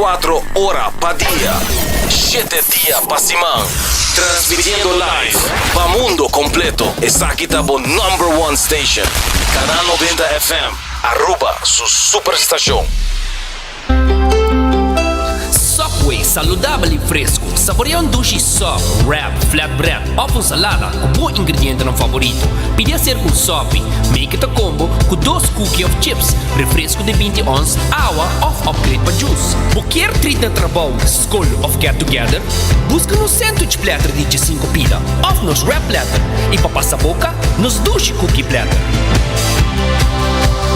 24 ora pa dia, shete dia pa siman. Transmitiendo live pa mundo completo. Esaki ta bo number one station. Canal 90 FM, Aruba su superstacion. Subway, saludabel y fresco. Saborea un dushi sub, wrap, flatbread of un salada cu bo ingredientenan favorito. Pidi hacer un sopi. Make it a combo cu dos cookie of chips, refresco di binti ons, awa of upgrade pa juice. Bo kier treat na trabou, scol of get together? Busca nos sandwich platter di djesinco pida of nos wrap platter y pa pasa boca, nos dushi cookie platter.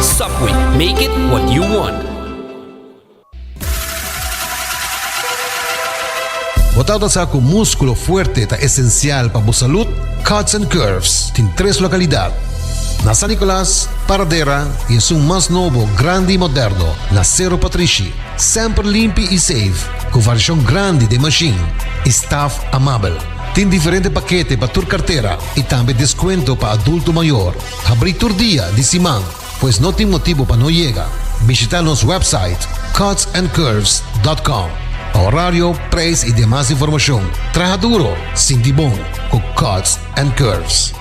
Subway, make it what you want. Bo tabata sa ku múskulo fuerte ta esensial pa bo salud? Cuts and Curves tin tres lokalidat, na San Nicolas, Paradera i esun mas nobo, grandi i moderno, na Sero Patrishi. Semper limpi i safe, ku variashon grandi den mashin i staf amabel. Tin diferente pakete pa tur kartera i tambe deskuento pa adulto mayor. Habrí tur dia di siman. Pues no tin motibo pa no yega. Bishita nos website cutsandcurves dot com pa horario, prijs y demas informacion. Traha duro, sinti bon cu Cuts and Curves.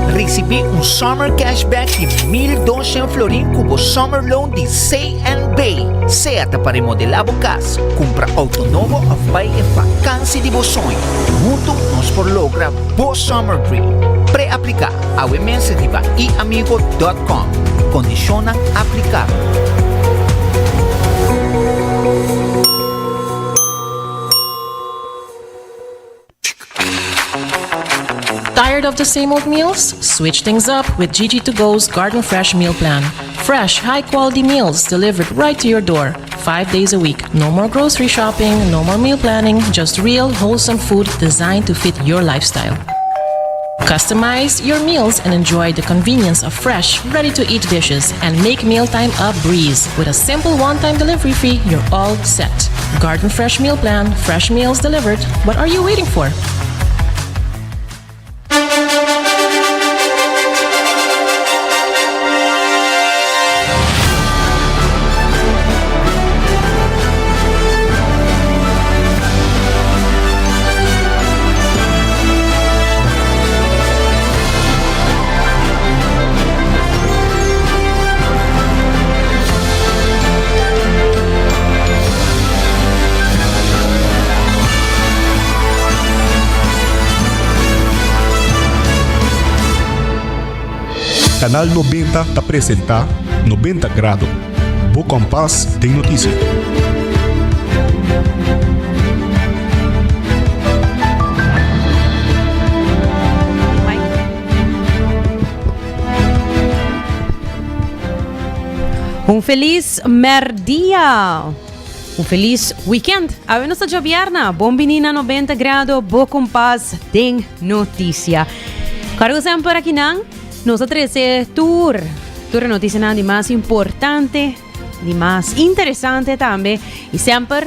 Ricibi un Summer Cashback di 1200 florin cu bo Summer Loan di CNB. Sea ta pa remodela bo cas, cumpra auto nobo of bay e vakantie di bo soño. Hunto nos por logra bo Summer Dream. Pre-aplica Awe mes riba iamigo dot com. Kondishonnan aplikabel. Tired of the same old meals? Switch things up with Gigi to Go's Garden Fresh Meal Plan. Fresh, high quality meals delivered right to your door, five days a week. No more grocery shopping, no more meal planning, just real, wholesome food designed to fit your lifestyle. Customize your meals and enjoy the convenience of fresh, ready to eat dishes and make mealtime a breeze. With a simple one time delivery fee, you're all set. Garden Fresh Meal Plan, fresh meals delivered. What are you waiting for? Canal 90 ta presenta 90 Grado, bo kompas den notisia. Un feliz merdia. Un feliz weekend. Awe nos ta djobierna. Bon bini na 90 grado, bo kompas den noticia. Cargo semper aki nan, nos a trece tur, tur e noticianan di mas importante, di mas interesante tambe. Y semper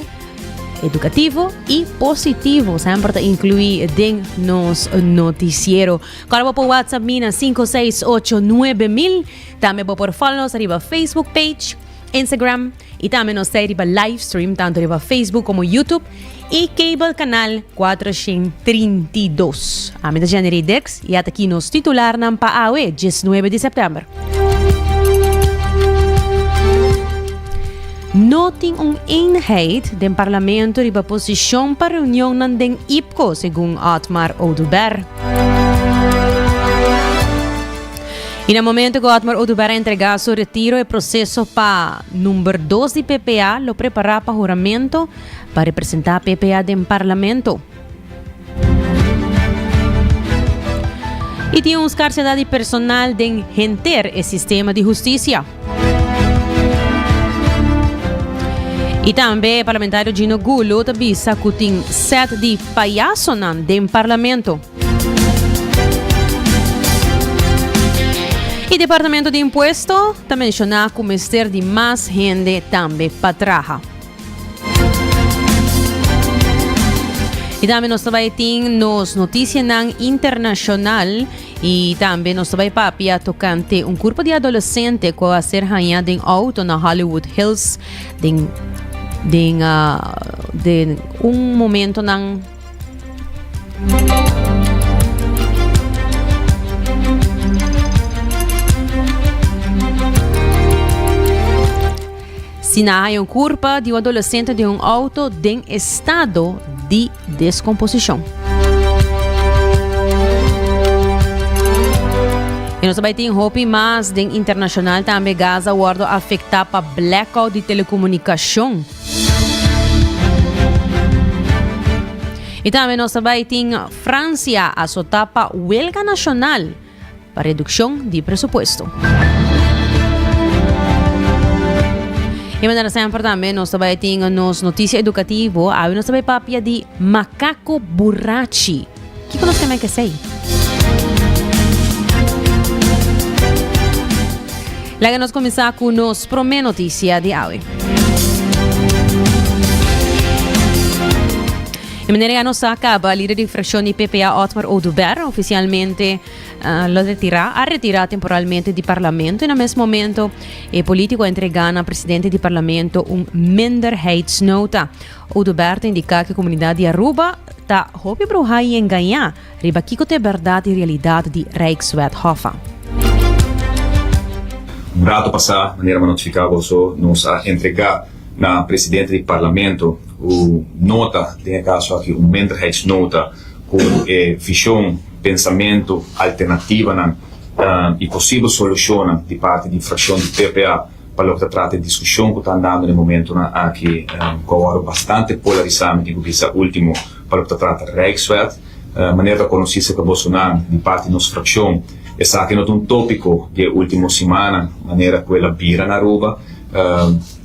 educativo y positivo. Semper ta inclui den nos noticiero. Cargo bo por WhatsApp mi na 5689000. Tambe bo por follow nos riba Facebook page, Instagram y tambe nos ta riba live stream tanto riba Facebook como YouTube y cable canal 432. Ami ta Jenny Dex y ata aquí nos titularnan pa awe 19 di september. No tin un eenheid den parlamento riba posicion pa reunionnan den IPCO, segun Otmar Oduber. Y na momento cu Otmar Oduber a entrega su retiro, e proceso pa number dos di PPA lo prepara pa huramento pa representa PPA den parlamento. Y tin un scarsedad di personal den henter e sistema di husticia. Y tambe parlamentario Gino Gulo ta bisa cu tin set di payasonan den parlamento. Y Departamento di Impuesto ta menciona cu mester di mas hende tambe pa traha. Y tambe nos ta bay tin nos noticianan internacional y tambe nos ta bay papia tocante un cuerpo di adolescente cu a ser haña den auto na Hollywood Hills den den uh, den un momentonan Si nan haña un kurpa di un adolesente den un auto den estado di deskomposishon. I nos ta bai tin hopi mas den internashonal tambe Gaza wòrdu afektá pa blackout di telekomunikashon. I tambe nos ta bai tin Fransia asotá pa welga nashonal pa redukshon di presupuesto. I manera semper tambe nos ta bai tin nos notisia edukativo. Awe nos ta bai papia di makako burachi. Kiko nos keme kesei? Laga nos kuminsá ku nos promé notisia di awe. E manera ya nos a kaba, lider di frakshon di PPA Otmar Oduber ofisialmente uh, lo retira, a retira temporalmente di parlamento. E na mes momento e polítiko a entregá na presidente di parlamento un minderheidsnota. Oduber ta indiká ku e komunidat di Aruba ta hopi bruhá i engañá riba kiko ta e bèrdat i realidat di Rijkswet Hoffa. Un rato pasá, manera mi a notifiká boso, nos a entregá na presidente di Parlamento un nota, den e kaso aki un minderheidsnota, ku e vishon, pensamentu, alternativanan i posibel solushonnan di parti di frakshon di PPA. Pa loke ta trata e diskushon ku ta andando na e momentunan aki ku a wòrdu bastante polarisá, mi tin ku bisa último pa loke ta trata Rijkswet. Manera ta konosí serka bosonan di parti nos frakshon, esaki no ta un tópiko di e último simannan manera ku el a bira na Aruba.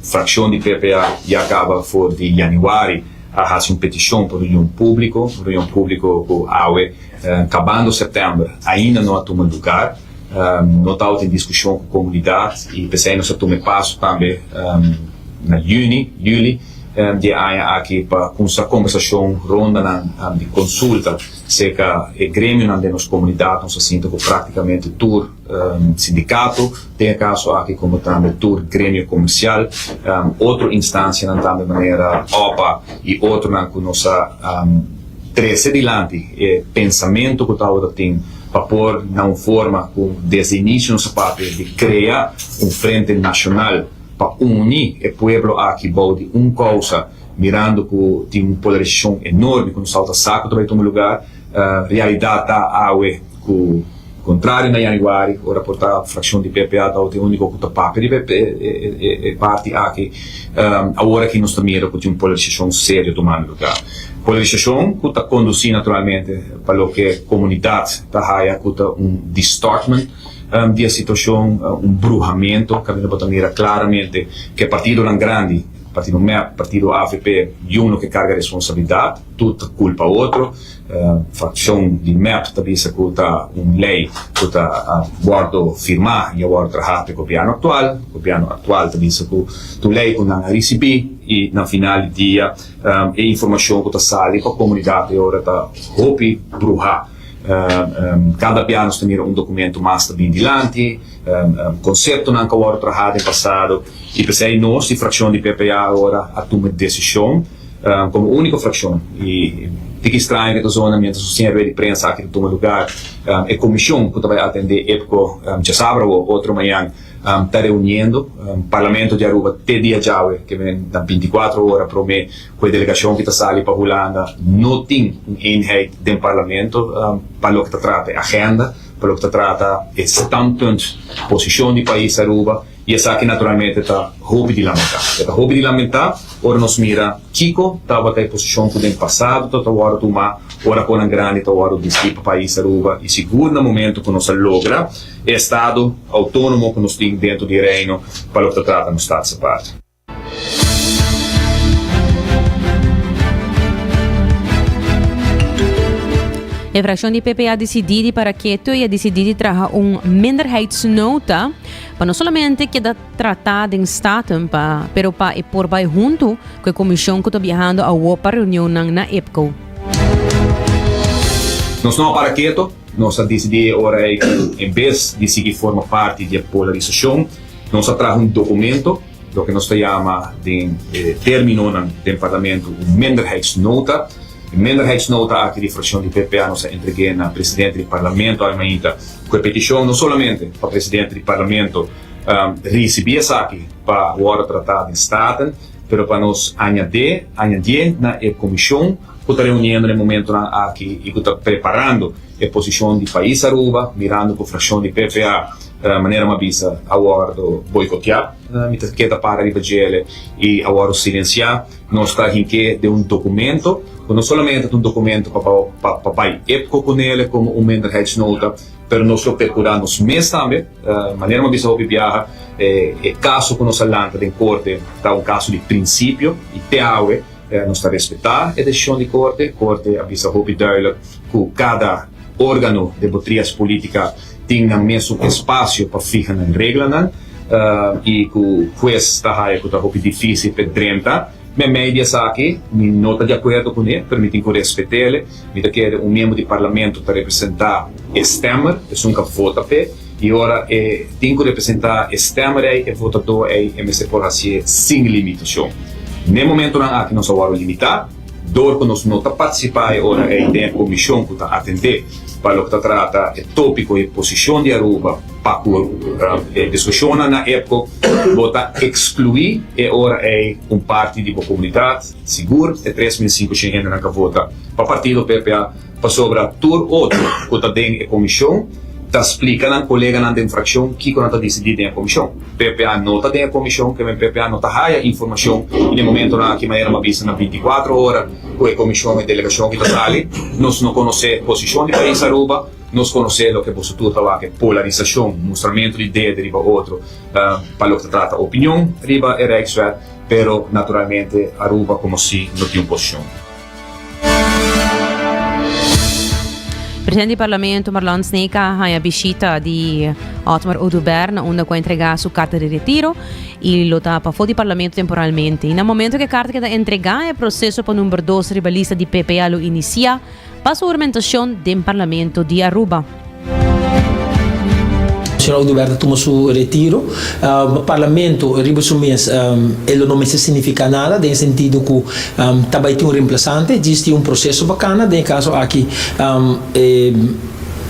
Frakshon di PPA ya kaba for di yanüari a hasi un petishon pa reunion públiko, un reunion públiko ku awe kabando sèptèmber ainda no a tuma lugar. No tabata tin diskushon ku komunidat i p'esei nos a tuma e paso tambe na yüni, yüli, di e aña aki pa kuminsá kombersashon, rondanan di konsulta serka e gremionan den nos komunidat. Nos a sinta ku praktikamente tur sindikato den e kaso aki komo tambe tur gremio komersial, otro instansianan tambe manera opa i otronan ku nos a trese dilanti e pensamentu ku tabata tin pa por na un forma ku desde inicio nos a papia di krea un frente nashonal pa uni e pueblo aki bou di un kousa mirando ku tin un polarisashon enorme ku nos tabata sa ku ta bai tuma lugar. Realidat ta awe ku kontrario na yanüari ora por ta frakshon di PPA tabata e uniko ku ta papia riba e parti aki awor aki nos ta mira ku tin un polarisashon serio tumando lugar. Polarisashon ku ta kondusí naturalmente pa loke komunidat ta haya ku ta un distortment di e situashon, un bruhamento kaminda bo ta mira klaramente ku e partidonan grandi, partido mep, partido avp, yuno ke karga responsabilidat, tur ta kulpa otro. Frakshon di mep ta bisa ku ta un lei ku ta wòrdu firmá i a wòrdu trahá pa e gobièrnu aktual. Gobièrnu aktual ta bisa ku ta un lei ku nan a risibí i na final di dia e informashon ku ta sali pa komunidat e ora ta hopi bruhá. Kada bia nos ta mira un dokumento mas ta bin dilanti, konseptonan ku a wòrdu trahá den pasado i p'esei nos di frakshon di PPA ora a tuma e desishon. Komo úniko frakshon i tiki straño ku ta zona mientras nos tin e rueda di prensa aki ta tuma lugar, e komishon ku ta bai atendé EPCO djasabra o otro mañan ta reuniendo. Parlamento di Aruba te dia djawe ke men na bintikuatro ora promé ku e delegashon ki ta sali pa Hulanda no tin un eenheid den parlamento pa loke ta trata e agenda, pa loke ta trata e standpunt, posishon di pais Aruba. I esaki naturalmente ta hopi di lamentá. E ta hopi di lamentá ora nos mira kiko tabata e posishon ku den pasado ta ta wòrdu tumá ora konan grandi ta wòrdu bisti pa pais Aruba i sigur na momento ku nos a logra e estado outónomo ku nos tin dentro di Reino pa loke ta trata nos Staatsapart. E fraccion di PP a dicidi di para keto y a dicidi di traha un minderheidsnota pa no solamente keda trata den Staten pa, pero pa e por bai hunto cu e comision cu ta biahando awo pa reunionnan na IPCO. Nos no a para keto, nos a disidí e ora ei ku en bes di sigui forma parti di e polarisashon, nos a traha un dokumento, loke nos ta yama den e términonan den parlamento un minderheidsnota. E minderheidsnota aki di frakshon di PPA nos a entreg'é na presidente di parlamento awe mainta ku e petishon no solamente pa presidente di parlamento risibí esaki pa wòrdu tratá den Staten, pero pa nos añadé, añadié na e komishon ku ta reuniendo na e momentonan aki i ku ta preparando e posishon di pais Aruba, mirando ku frakshon di PPA, manera mi a bisa, a wòrdu boikoteá, mi ta keda para riba djele, i a wòrdu silensiá. Nos ta hink'é den un dokumento ku no solamente ta un dokumento pa pa bai EPCO kunele komo un minderheidsnota, pero nos lo perkurá nos mes tambe. Manera mi a bisa hopi biaha, e kaso ku nos a lanta den korte ta un kaso di prinsipio i te awe nos ta respetá e desishon di korte. Korte a bisa hopi duidelijk ku kada órgano den bo trias polítika tin nan mesun espasio pa fiha nan reglanan i ku hues ta haya ku ta hopi difísil p'e drenta. Meimei di esaki mi no ta di akuerdo kuné, pero mi tin ku respet'el. Mi ta kere un miembro di parlamento ta representá e stemmer, esun ku a vota p'e, i ora e tin ku representá e stemmer ei, e votadó ei, e mester por hasié sin limitashon. N'e momentonan aki nos a wòrdu limitá dor ku nos no ta partisipá e ora ei den e komishon ku ta atendé pa loke ta trata e tópiko i e posishon di Aruba pa ku e diskushonnan na EPCO, bo ta ekskluí e ora ei un parti di bo komunidat, sigur e 3500 hendenan ku a vota pa partido PPA, pasobra tur otro ku ta den e komishon ta splika nan koleganan den frakshon kiko nan ta disidí den e komishon. PPA no ta den e komishon, ke men PPA no ta haya informashon i den momentonan aki manera mi a bisa na 24 ora ku e komishon e delegashon aki ta sali, nos no konosé posishon di pais Aruba. Nos konosé loke boso tur ta wak, e polarisashon, mustramentu di dede riba otro pa loke ta trata opinion riba e Rijkswet, pero naturalmente Aruba komo si no tin un posishon. Presidente di Parlamento Marlon Sneek a haña bishita di Otmar Oduber na unda ku a entregá su karta di retiro i lo ta pafó di Parlamento temporalmente. I na momento ku e karta keda entregá e proseso pa number dos riba lista di PPA lo inisiá. Pa su hurmentacion den Parlamento di Aruba. Señor Oduber ta tuma su retiro. Parlamento riba su mes e lo no mester significa nada den e sentido cu ta bay tin un reemplazante, djis tin un proceso pa cana. Den e caso aki e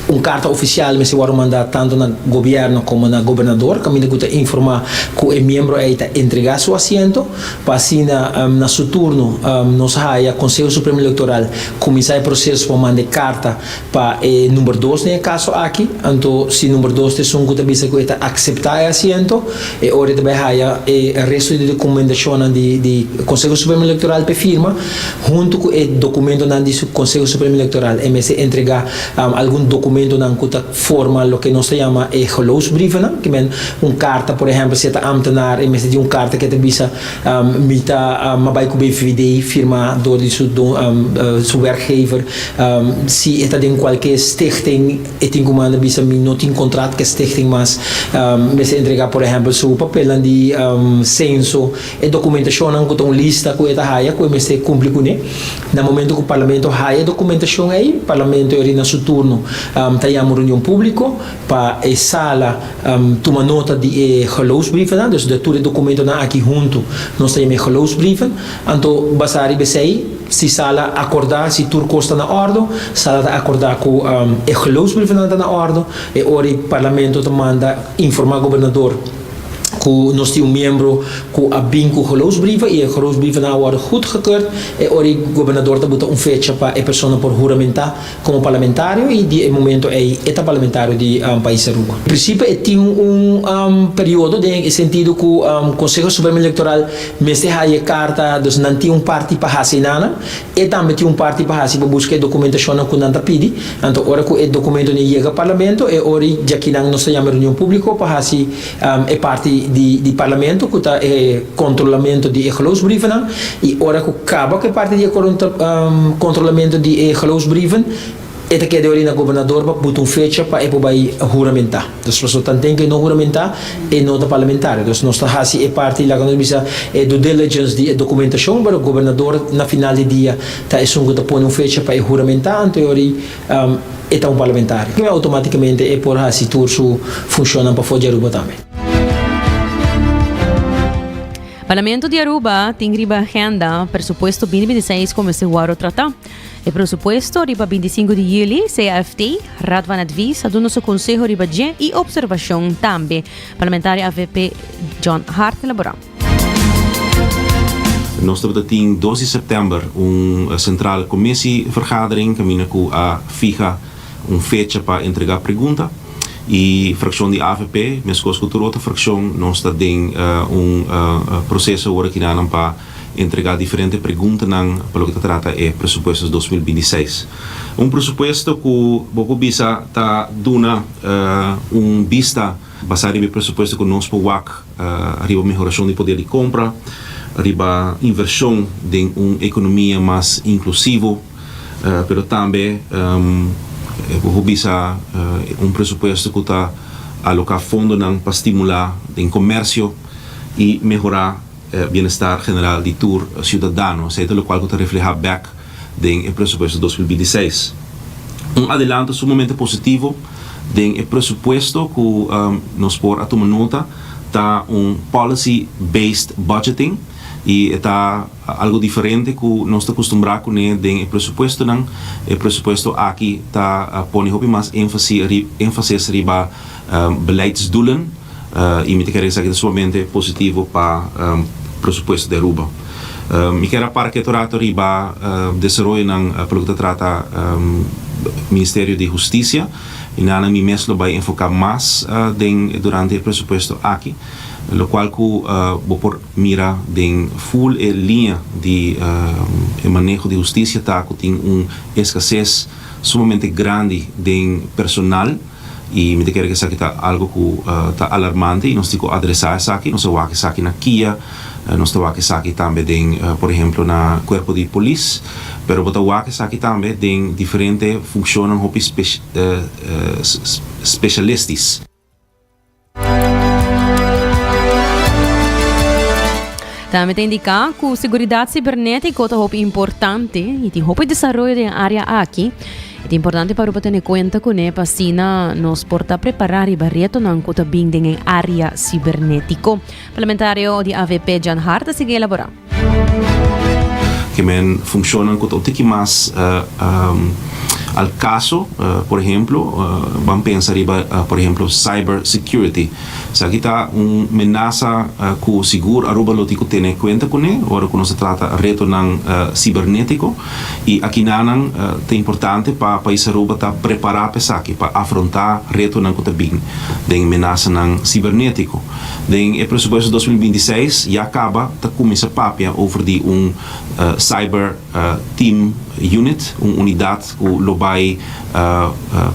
un carta oficial mester worde manda tanto na gobierno como na gobernador caminda cu ta informa cu e miembro ey ta entrega su asiento. Pa asina na su turno nos haya Conseho Supremo Electoral cuminsa e proceso pa manda e carta pa e number dos den e caso aki. Anto si number dos ta esun cu ta bisa cu e ta acepta e asiento, e ora e ta bay haya e resto di documendacionnan di di Conseho Supremo Electoral pa e firma. Hunto cu e documentonan di Conseho Supremo Electoral e mester entrega algun documentonan cu ta forma loke nos ta yama e geloofsbrievennan, ke men un karta por ehèmpel si e ta ámtenar e mester tin un karta ke ta bisa mi ta mi a bai ku BVD firmá dor di su su werkgever, si e ta den kualke stichting e tin ku manda bisa mi no tin kontrat ku e stichting mas, mester entregá por ehèmpel su papelnan di senso, e dokumentashonnan ku ta un lista ku e ta haya ku e mester kumpli kuné. Na momento ku Parlamento haya e dokumentashon ei, Parlamento e na su turno ta yama un reunion públiko pa e sala tuma nota di e geloofsbrievennan, dus de tur e dokumentonan aki huntu nos ta yama e geloofsbrieven. Anto basá riba esei, si sala akordá si tur kos ta na òrdu, sala ta akordá ku e geloofsbrievennan ta na òrdu, e ora ei Parlamento ta manda informá gobernador. Ku nos tin un miembro ku a bin ku geloofsbrieven i e geloofsbrievennan a wòrdu goedgekeurd, e ora ei gobernador ta buta un fecha pa e persona por huramentá komo parlamentario i di e momento ei e ta parlamentario di pais Aruba. En prinsipio e tin un periodo den e sentido ku Konseho Supremo Elektoral mester haya e karta, dus nan tin un parti pa hasi enanan, e tambe tin un parti pa hasi pa buska e dokumentashonnan ku nan ta pidi. Anto ora ku e dokumentonan yega parlamento e ora ei djakinan nos ta yama reunion públiko pa hasi E parti di di parlamento ku ta e kontrolamento di e geloofsbrievennan i ora ku kaba ku e parti di e kontrolamento di e geloofsbrieven. E ta keda ori na gobernador pa buta un fecha pa e por bai huramentá. Dus pasobra tanten ku e no huramentá, e no ta parlamentario. Dus nos ta hasi e parti, laga nos bisa, e due diligence di e dokumentashon, pero gobernador na final di dia ta esun ku ta pone un fecha pa e huramentá, anto e ori e ta un parlamentario. Outomátikamente e por hasi tur su funshonnan pafó di Aruba tambe. Parlamento di Aruba tin riba agenda presupuesto 2026 ku mester wòrdu tratá. E presupuesto riba 25 di juli, CAFT, Raad van Advies, a duna su conseho riba dje y observacion tambe. Parlamentario avp John Hart elabora. Nos tabata tin dos di sèptèmber un Centrale Commissie Vergadering kaminda ku a fiha un fecha pa entregá pregunta i frakshon di avp meskos ku tur otro frakshon nos ta den un proseso awor akinanan pa Entregá diferente preguntanan pa loke ta trata e presupuesto 2026. Un presupuesto ku bo por bisa ta duna un bista basá riba e presupuesto ku nos por wak riba mehorashon di poder di kompra, riba invershon den un ekonomia mas inklusivo, pero tambe bo por bisa un presupuesto ku ta aloká fondonan pa stimulá den komersio i mehorá bienestar general di tur ciudadano, esey ta locual cu ta refleha bek den e presupuesto 2026. Un adelanto sumamente positivo den e presupuesto cu nos por a tuma nota ta un policy based budgeting y e ta algo diferente cu nos ta custumbra cune den e presupuestonan. E presupuesto aki ta pone hopi mas enfasis riba beleidsdoelen. Y mi ta kere esaki ta sumamente positivo pa presupuesto di Aruba. Mi kier a para keto rato riba desaroyonan pa loke ta trata Ministerio di Husticia. Y nan mi mes lo bay enfoca mas den durante e presupuesto aki, locual cu bo por mira den full e liña di e maneho di husticia ta cu tin un escasez sumamente grandi den personal. I mi ta kere ku esaki ta algu ku ta alarmante i nos tin ku adresá esaki. Nos a wak esaki na kia, nos ta wak esaki tambe den, por ehemplo, na kuerpo di polis, pero bo ta wak esaki tambe den diferente funkshonnan hopi spesialistis. Tambe ta indiká ku seguridat sibernétiko ta hopi importante i tin hopi desaroyo den e área aki. E ta importante pa Aruba tene kuenta kuné pa asina nos por ta prepará riba retonan ku ta bin den e área sibernétiko. Parlamentario di avp Jan Hart a sigui elaborá. Ke men funshonnan ku ta un tiki mas al kaso, por ehemplo, ban pensa riba por ehemplo cyber security. Esaki ta un menasa ku sigur Aruba lo tin ku tene kuenta kuné ora ku nos ta trata retonan sibernetiko i akinanan ta importante pa pais Aruba ta prepará pa esaki, pa afrontá retonan ku ta bin den menasanan sibernetiko. Den e presupuesto 2026 ya caba ta cuminsa papia over di un cyber team unit, un unidad cu lo bay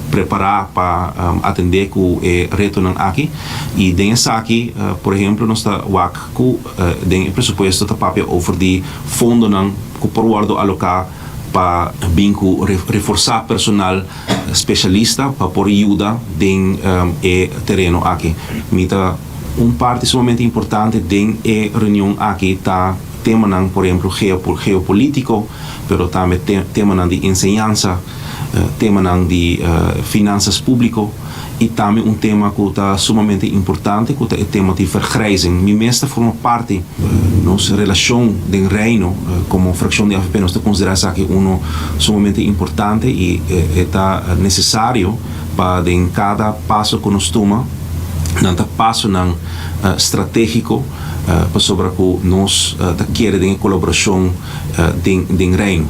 prepara pa atende cu e retonan aki. Y den esaki, por ehemplo, nos ta wak cu den e presupuesto ta papia over di fondonan cu por wordo aloca pa bin cu reforsa personal Specialista pa por yuda den e tereno aki. Mi ta un parti sumamente importante den e reunion aki ta temanan por ehemplo geopolitico, pero tambe temanan di enseñansa, temanan di finanzas publico y tambe un tema cu ta sumamente importante cu ta e tema di vergrijzing. Mi mes ta forma parti nos relacion den Reino como fraccion di avp nos ta considera esaki uno sumamente importante y e ta necesario pa den cada paso cu nos tuma nan ta pasonan strategico pasobra cu nos ta kere den e colaboracion den Reino.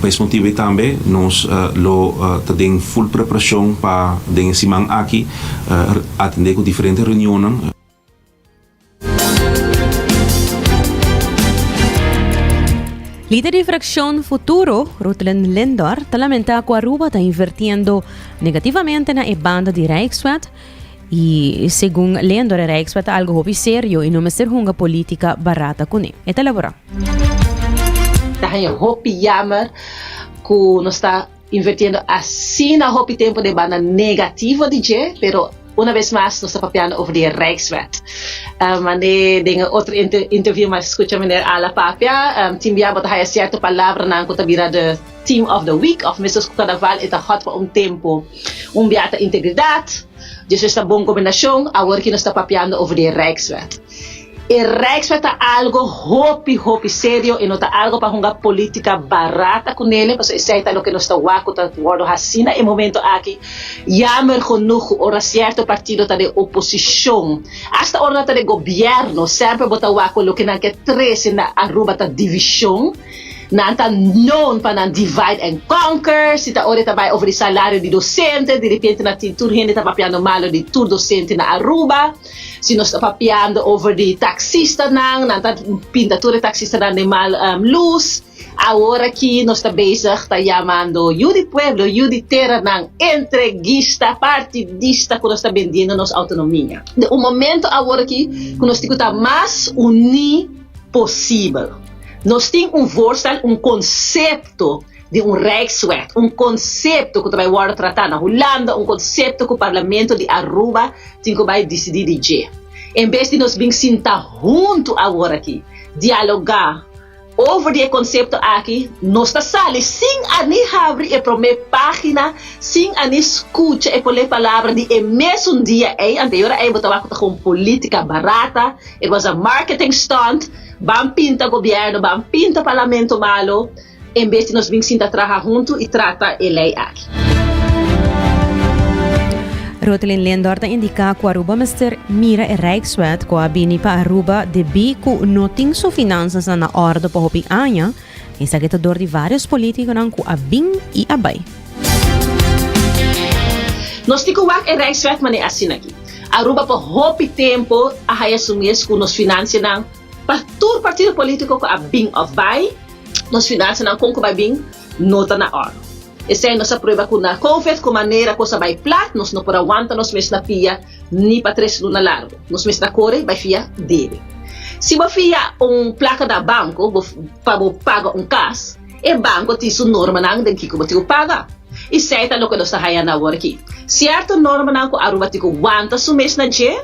Pa es motibu ei tambe nos lo ta den full preparacion pa den e siman aki atende cu diferente reunionnan. Lider di fraccion Futuro, Ruthlyn Lindor, ta lamenta cu Aruba ta invertiendo negativamente na e banda di Rijkswet y segun Lindor e Rijkswet ta algo hopi serio y no mester hunga politica barata cune. E ta elabora. Ta haña hopi jammer ku nos ta. invertiendo asina hopi tempo den banda negativo di dje, pero una bes mas nos ta papiando over di e Rijkswet. Mane den e otro interview mi a scucha meneer Ala papia, tin bia bo ta haya cierto palabranan cu ta bira de theme of the week of mescos cu carnaval e ta hot pa un tempo. Un bia ta integridad, despues ta bon gobernacion, awor ki nos ta papiando over di e Rijkswet. E Rijkswet ta algo hopi hopi serio e no ta algo pa hunga politica barata cu nele pasobra esey ta loke nos ta wak cu ta wordo haci na e momento aki. Jammer genoeg cu ora cierto partido ta den oposicion hasta ora nan ta den gobierno semper bo ta wak cu loke nan ke trece na Aruba ta division. Nan ta known pa nan divide and conquer, si ta ora e ta bai over di salario di docente di repente nan tin tur hende ta papiando malo di tur docente na Aruba. Si nos ta papiando over di taxistanan, nan ta pinta tur e taxistanan den mal luz. Awor aki nos ta bezig ta yamando yu di pueblo, yu di teranan, entreguista, partidista ku nos ta bendiendo nos autonomia. Den un momento awor aki ku nos tin ku ta mas uní posibel. Nos tin un voorstel, un konsepto di un Rijkswet, un konsepto ku ta bai wòrdu tratá na Hulanda, un konsepto ku Parlamento di Aruba tin ku bai disidí di dje. En bes di nos bin sinta huntu awor aki, dialogá over di e konsepto aki, nos ta sali sin a ni habri e promé página, sin a ni skucha e promé palabra di e mesun dia ei. Anto e ora ei bo ta wak ku ta kon polítika barata, it was a marketing stunt, ban pinta gobièrnu, ban pinta parlamento malo. En bes di nos bin sinta traha huntu i trata e lei aki. Rotelyn Lindor ta indiká ku Aruba mester mira e Rijkswet ku a bini pa Aruba debí ku no tin su finansasnan na òrdu pa hopi aña. Esaki ta dor di vários polítikonan ku a bin i a bai. Nos tin ku wak e Rijkswet manera asina aki. Aruba pa hopi tempu a haya su mes ku nos finansianan pa tur partido polítiko ku a bin òf bai. Nos finansanan kon ku bai bin no ta na òrdu. Esei nos a prueba ku na Covid ku manera kos a bai plat nos no por a wanta nos mes na pia ni pa tres luna largu. Nos mester a kore bai fia debe. Si bo fia un plaka na banko bo pa bo paga un kas, e banko tin su normanan den kiko bo tin ku paga. Esei ta loke nos ta haña na awor aki. Sierto normanan ku Aruba tin ku wanta su mes na dje.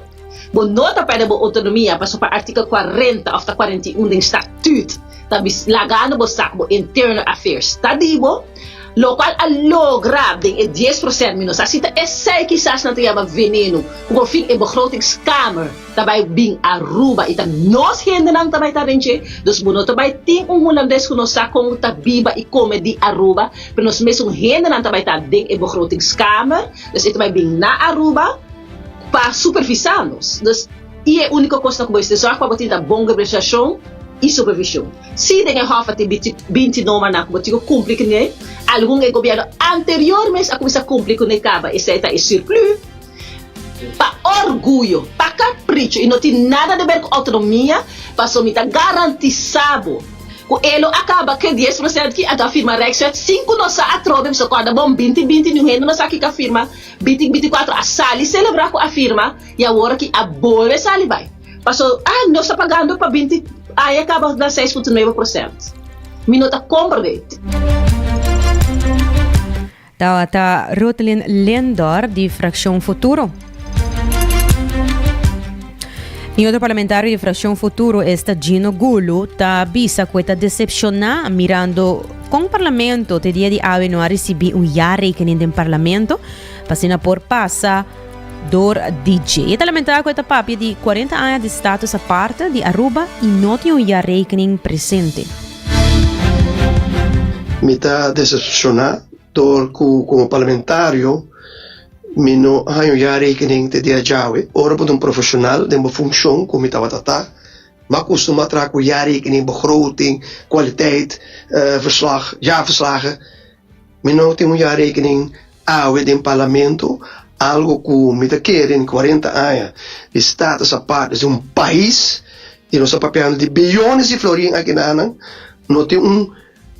Bo no ta pèrdè bo outonomia pasobra pa artikel 40 òf ta 41 den Statuut ta bis lagando bo sa ku bo internal affairs ta di bo, lokual a logra den e 10% mi no sa si ta esei kisas nan ta yama veneno ku por fin e begrotingskamer ta bai bin Aruba i ta nos hendenan ta bai ta den dje, dus bo no ta bai tin un Hulandes ku no sa kon ta biba i kome di Aruba, pero nos mesun hendenan ta bai ta den e begrotingskamer, dus e ta bai bin na Aruba pa supervisá nos. Dus. I e úniko kosnan ku bo mester sòrg pa bo tin ta bon gobernashon i supervishon. Si den e hòf a tin 20 normanan ku bo tin ku kumpli kuné, algun e gobièrnu anterior mes a kuminsá kumpli kuné kaba, esei ta e surplus. Pa orguyo, pa kapricho i no tin nada di ber ku outonomia, pasobra mi ta garantisá bo ku e lo a kaba ku e 10% ki a ta firma Rijkswet sin ku nos sa atrobe, mi sa kòrda bon binti binti niun hende no sa kiko a firma binti binti kuatro a sali selebrá ku a firma. I awor aki a bolbe sali bai. Paso, ah, nos ta pagando pa 20 aña kaba na 6.9%. Mi no ta komprende. Tabata Rotelyn Lindor di Fraccion Futuro. Y otro parlamentario di Fraccion Futuro, esta Gino Gulu, ta bisa cu e ta decepciona mirando con Parlamento te dia di awe no a ricibi un jaarrekening den Parlamento, pa asina por pasa Dor di dje. E ta lamentá ku e ta papia di 40 aña di status aparte di Aruba i no tin un jaarrekening presente. Mi ta decepcioná dor ku komo parlamentario mi no a haña un jaarrekening te dia djawe. Ora bo ta un profesional den bo funshon ku mi tabata ta, mi a kustumá traha ku jaarrekening, begroting, kwaliteit, verslag, jaarverslagen. Mi no tin un jaarrekening Awe den Parlamento, algo cu mi ta kere den cuarenta aña di status apart di un pais y nos ta papiando di biyones di florin aki nanan, no tin un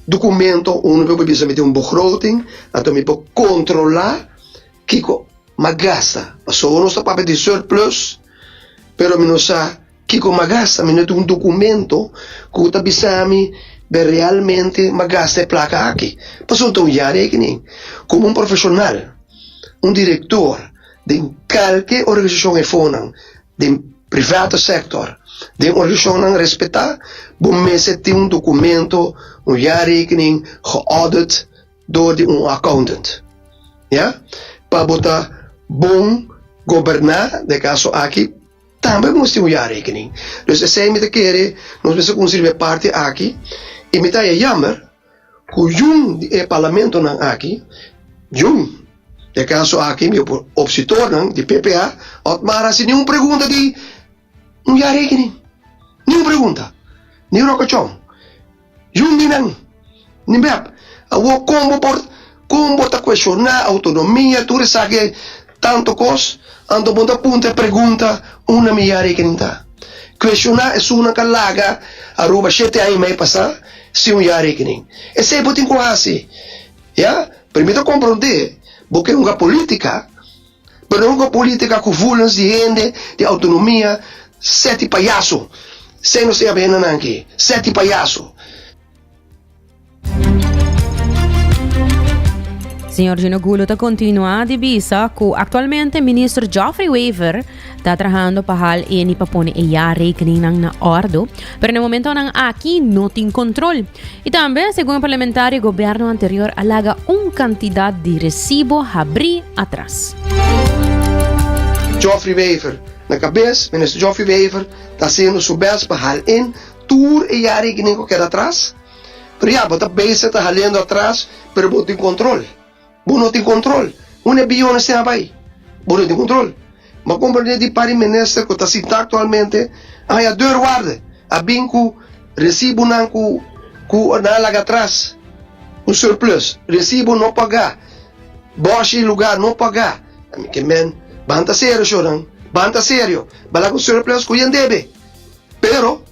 documento unu cu por bisa mi tin un begroting anto mi por controla kico m'a gasta. Pasobra nos ta papia di surplus pero mi no sa. Kiko m'a gasta? Mi no tin un documento cu ta bisa mi. Be realmente m'a gasta e plaka aki? Pasobra ta un jaarrekening. Komo un profeshonal, un direktor den kalke organisashon efonan, den private sector, den organisashonnan respetá, bo mester tin un dokumento, un jaarrekening geaudit dor di un accountant. Ya? Pa bo ta bon goberná, den e kaso aki, Tambe bo mester tin un jaarrekening. Dus esei mi ta kere nos mester cunsiri riba e parti aki y mi ta haya jammer cu yun di e parlamentonan aki, yun, den e caso aki mi opositornan di PPA, Otmar haci ni un pregunta di un jaarrekening. Ni un pregunta. Ni rocochon. Yun di nan. Ni bep. Awor kon bo por kon bo ta kuestioná outonomia tur esaki tanto kos anto bo ta puntra e pregunta unda mi yarekening ta. Kuestioná esunnan ka laga Aruba shete aña i mei pasá sin un yarekening. Esei bo tin ku hasi. Ya. Pero mi ta komprondé bo ke hunga polítika Pero no hunga politica cu gevoelens di hende, di autonomia, seti payaso. Esey nos tin hendenan aki, seti payaso. Señor Gino Gulo ta continua di bisa cu actualmente Minister Geoffrey Wever ta trahando pa hal eni pa pone e jaarrekeningnan na ordo, pero na momentonan aki no tin control. Y tambe, segun e parlamentario, gobierno anterior a laga un cantidad di recibo habri atras. Geoffrey Wever na cabes, Minister Geoffrey Wever ta haciendo su best pa hal in tur e jaarrekening cu a keda atras. Pero ya, bo ta bezig ta halendo atras, pero bo tin control. Bo no tin control. Unda e biyones tin a bay? Bo no tin control. Bo a comprende di par di minister cu ta sinta actualmente a haya deurwaarde, a bin cu recibonan cu cu nan a laga atras, un surplus, recibo no paga, boshi lugar no paga. Ami ke men, ban ta serio shownan, ban ta serio, ba laga un surplus cu yen debe. Pero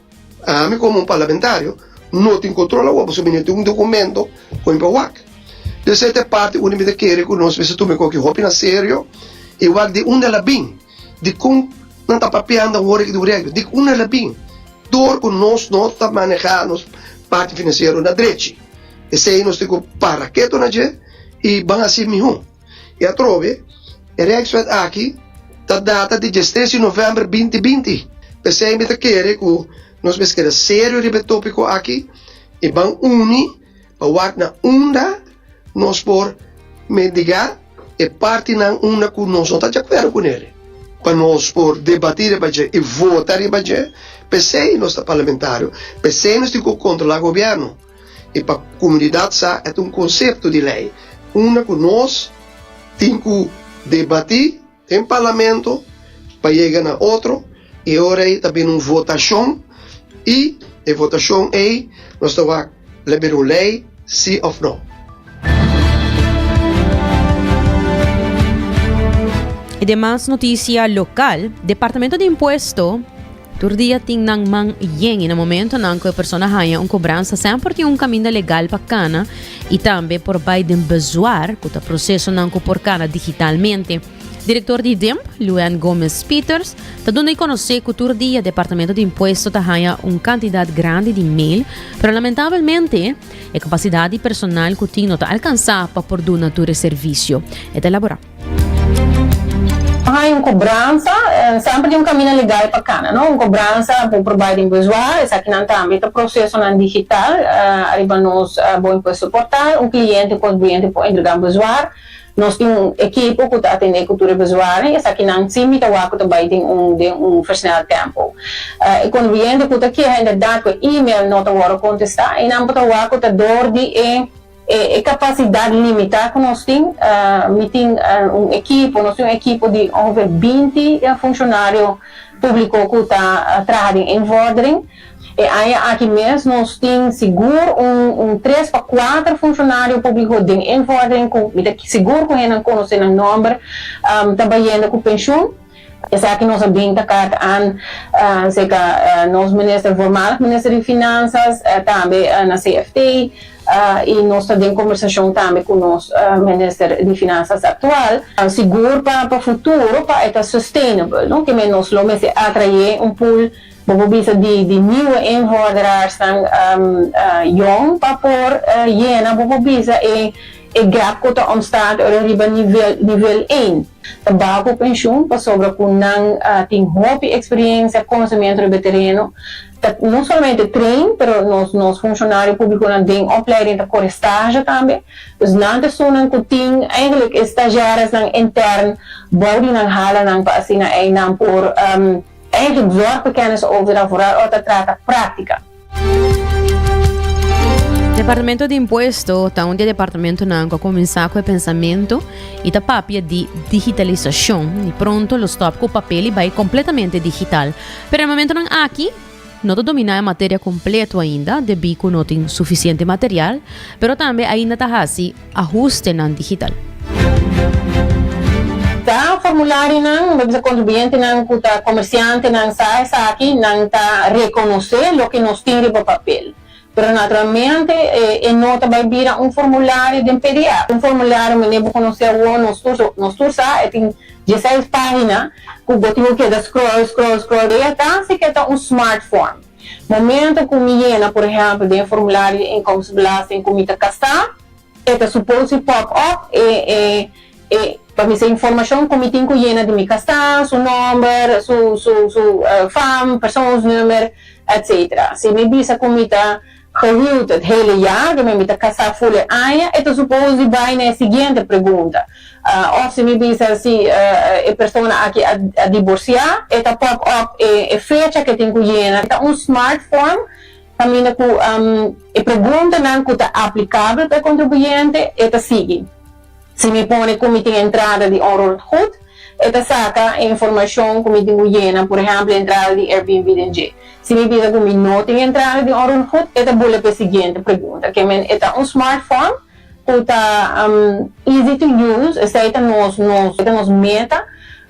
ami como un parlamentario no tin control awor pasobra mi no tin un documento cu mi por wak. Entonces esta e parti unda mi ta kere cu nos mester tuma e koki hopi na serio y wak di unda el a bin, dicon nan ta papiando awor di un regla, di unda el a bin, door cu nos no ta maneha nos parti financiero na drechi. Esey nos tin cu para keto na dje y ban haci miho. Y atrobe e Rijkswet aki ta data di diestres di november binti binti. P'esey mi ta kere cu nos mester keda serio riba e topico aki y ban uni pa wak na unda nos por mendigá e partinan unda ku nos no ta di akuerdo ku nel, pa nos por debatí riba dje i vota riba dje. P'esei nos ta parlamentario, p'esei nos tin ku kontrolá gobièrnu i pa komunidat sa e ta un konsepto di lei unda ku nos tin ku debatí den parlamento pa yega na otro y e ora ey ta bini un votacion y e votacion ey nos ta wak la bira un ley si of no. Y demas noticia local, Departamento di Impuesto Tur dia tin nan man yen y na momentonan cu e persona haya un cobransa semper tin un caminda legal pa cana y tambe por bay den bezwaar cu ta procesonan cu por cana digitalmente. Director di DIMP, Luann Gomez Pieters, ta duna y conoce cu tur dia Departamento di Impuesto ta haya un cantidad grandi di mail, pero lamentabelmente e capacidad di personal cu tin no ta alcansa pa por duna tur e servicio. E ta elabora. Hay un cobransa, semper tin un camina legal pa cana, no? Un cobransa bo por bay den bezwaar, esakinan tambe ta procesonan digital ariba nos Bo Impuesto Portal. Un cliente, un contribuyente por entrega un bezwaar. Nos tin un ekipo cu ta atende cu tur e bezwaarnan y esakinan si mi ta wak cu ta bay den un den un versneld tempo. E contribuyente cu ta keha inderdaad cu e email no ta worde contesta, eynan bo ta wak cu ta door di e E kapasidat limitá ku nos tin, mi tin un ekipo, nos tin un ekipo di ongeveer 20 funshonario públiko ku ta traha den invordering. E aña aki mes nos tin sigur un un tres pa kuater funshonario públiko den invordering ku mi ta sigur ku hendenan konosé nan nòmber ta bayendo ku penshun. Esaki nos a bin ta karta aan serka nos minister, voormalig minister di Finanzas, tambe na CFT y nos ta den kombersashon tambe ku nos minister di Finanzas aktual. Sigur pa futuro pa e ta sustainable, no? Ke men nos lo mester atrae un pool. Bo por bisa di di nieuwe invorderaarsnan yong pa por yena bo por bisa e e gap ku ta ontstaat ora riba nivel nivel één. Ta baho ku penshun pasobra ku nan tin hopi eksperiencia, konosementu riba e tereno. Ta no solamente train pero nos nos funshonario públikonan den opleiding ta kore stage tambe. Dus nan ta esunnan ku tin eigenlijk e stagiairesnan intern bou di nan halanan pa asina ei nan por Eigenlijk zorg pa kennis overdracht vooral ora ta trata práctica. Departamento di Impuesto ta un di e departamentonan ku a kuminsá ku e pensamentu i ta papia di digitalisashon i pronto lo stòp ku papel i bai kompletamente digital. Pero e momentonan aki no ta dominá e materia kompleto ainda debí ku no tin sufisiente material, pero tambe ainda ta hasi ahustenan digital. Ta formularionan, bo bisa kontribuyentenan ku ta komersiantenan sa esaki, nan ta rekonosé loke nos tin riba papel. Pero naturalmente e no ta bai bira un formulario den pdf. Un formulario manera bo konosé awor nos tur nos tur sa e tin dieseis página ku bo tin ku keda scroll scroll scroll e ta si ke ta un smart form. Momento ku mi yena por ehèmpel den e formulario di inkomstenbelasting ku mi ta kasá, E ta supos di pop up e e e pa mi sa informashon ku mi tin ku yena di mi kasá, su nòmber, su su su fam, persoonsnummer, etc. Si mi bisa ku mi ta gehuwd het hele jaar, ke mi ta kasá ful e aña, e ta supos di bai na e siguiente pregunta. Òf si mi bisa si e persona aki a a diborsiá, e ta pop up e e fecha ku e tin ku yena. E ta un smart form. Kaminda ku e preguntanan ku ta aplikabel pa e kontribuyente, e ta sigui. Si mi pone ku mi tin entrada di onroerend goed, e ta saka e informashon ku mi tin ku yena, por ehèmpel entrada di Airbnb den dje. Si mi bisa ku mi no tin entrada di onroerend goed, e ta bula pa e siguiente pregunta. Ke men e ta un smart form ku ta easy to use, esei ta nos nos ta nos meta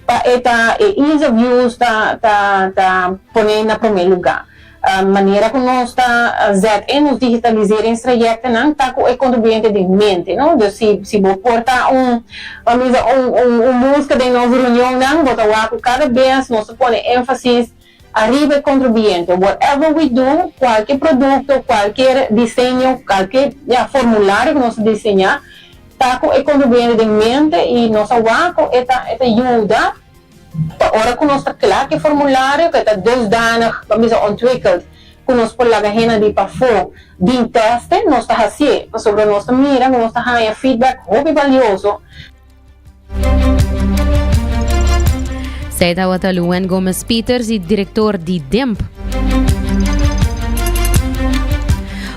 pa e ta e ease of use ta ta ta pone na promé lugá. Manera ku nos ta zet e nos digitaliseringstrajectennan ta ku e kontribuyente den mente, no? Dus si si bo por ta un, ban bisa un un un muska den nos reunionnan, bo ta wak ku kada bes nos ta pone énfasis ariba e kontribuyente. Whatever we do, kualke produkto, kualker diseño, kualke, ya, formulario ku nos ta diseñá, ta ku e kontribuyente den mente i nos a wak ku e ta e ta yuda. Pa ora ku nos ta kla ku e formulario ku e ta dusdanig, ban bisa ontwikkeld, ku nos por laga hende di pafó bin tèste, nos ta hasié, pasobra nos ta mira ku nos ta haña feedback hopi balioso. Zij tabata Luan Gomez Pieters y director di DEMP.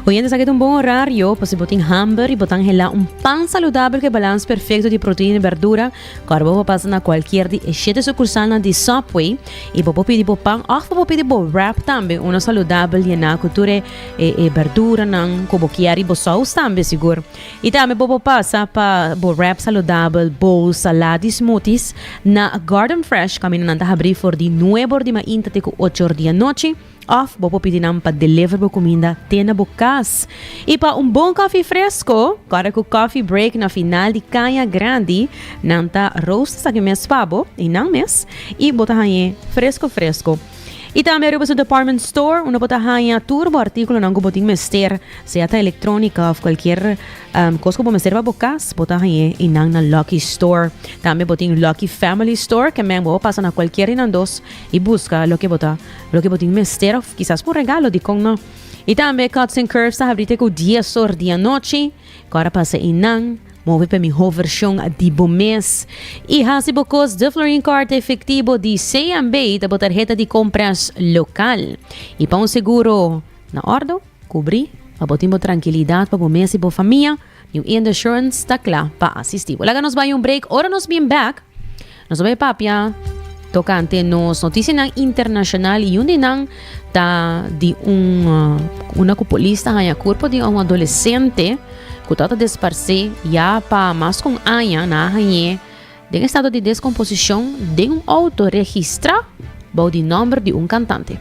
Oyentes, aki ta un bon horario pa si bo tin hamber y bo ta anhela un pan saludabel cu e balans perfecto di proteina y berdura. Kòrda bo por pasa na kualkier di e shete sukursalnan di Subway i bo por pidi bo pan òf bo por pidi bo wrap tambe, uno saludabel yená ku tur e e berduranan ku bo kier i bo sous tambe sigur. I tambe bo por pasa pa bo wrap saludabel, bowls, salad i smoothies na Garden Fresh kaminda nan ta habrí for di nuebe or di mainta te ku ocho or di anochi. Of bo por pidi nan pa deliver bo kuminda te na bo kas. I pa un bon kòfi fresko, kòrda ku Coffee Break na final di Kaña Grandi, nan ta roast esaki mes pa bo, i nan mes, i bo ta hañ'é fresko fresko. I tambe ariba su department store unda bo ta haña tur bo artíkulonan ku bo tin mester, sea ta elektrónika òf kualkier kos ku bo mester pa bo kas, bo ta hañ'é i nan na Lucky Store. Tambe bo tin Lucky Family Store, ke men bo por pasa na kualkier di nan dos i buska loke bo ta Loke bo tin mester of kisas un regalo, dikon no? I tambe Cuts and Curves ta habri te ku dies or di anochi. Ku ora pasa einan, move pa e mihó vershon di bo mes. I hasi bo kos De Florin Card efektibo di CMB ta bo tarheta di kompras lokal. I pa un seguro na òrdu, kubrí pa bo tin bo trankilidat pa bo mes i bo famia, New End Assurance ta kla pa asistí bo. Laga nos bai un break, ora nos bin bèk, nos ta bai papia tokante nos notisianan internashonal i un di nan ta di un una ku polis ta haña kurpo di un adolesente ku tabata desparsé ya pa mas ku un aña nan a hañ'é den estado di deskomposishon den un outo registrá bou di nòmber di un kantante.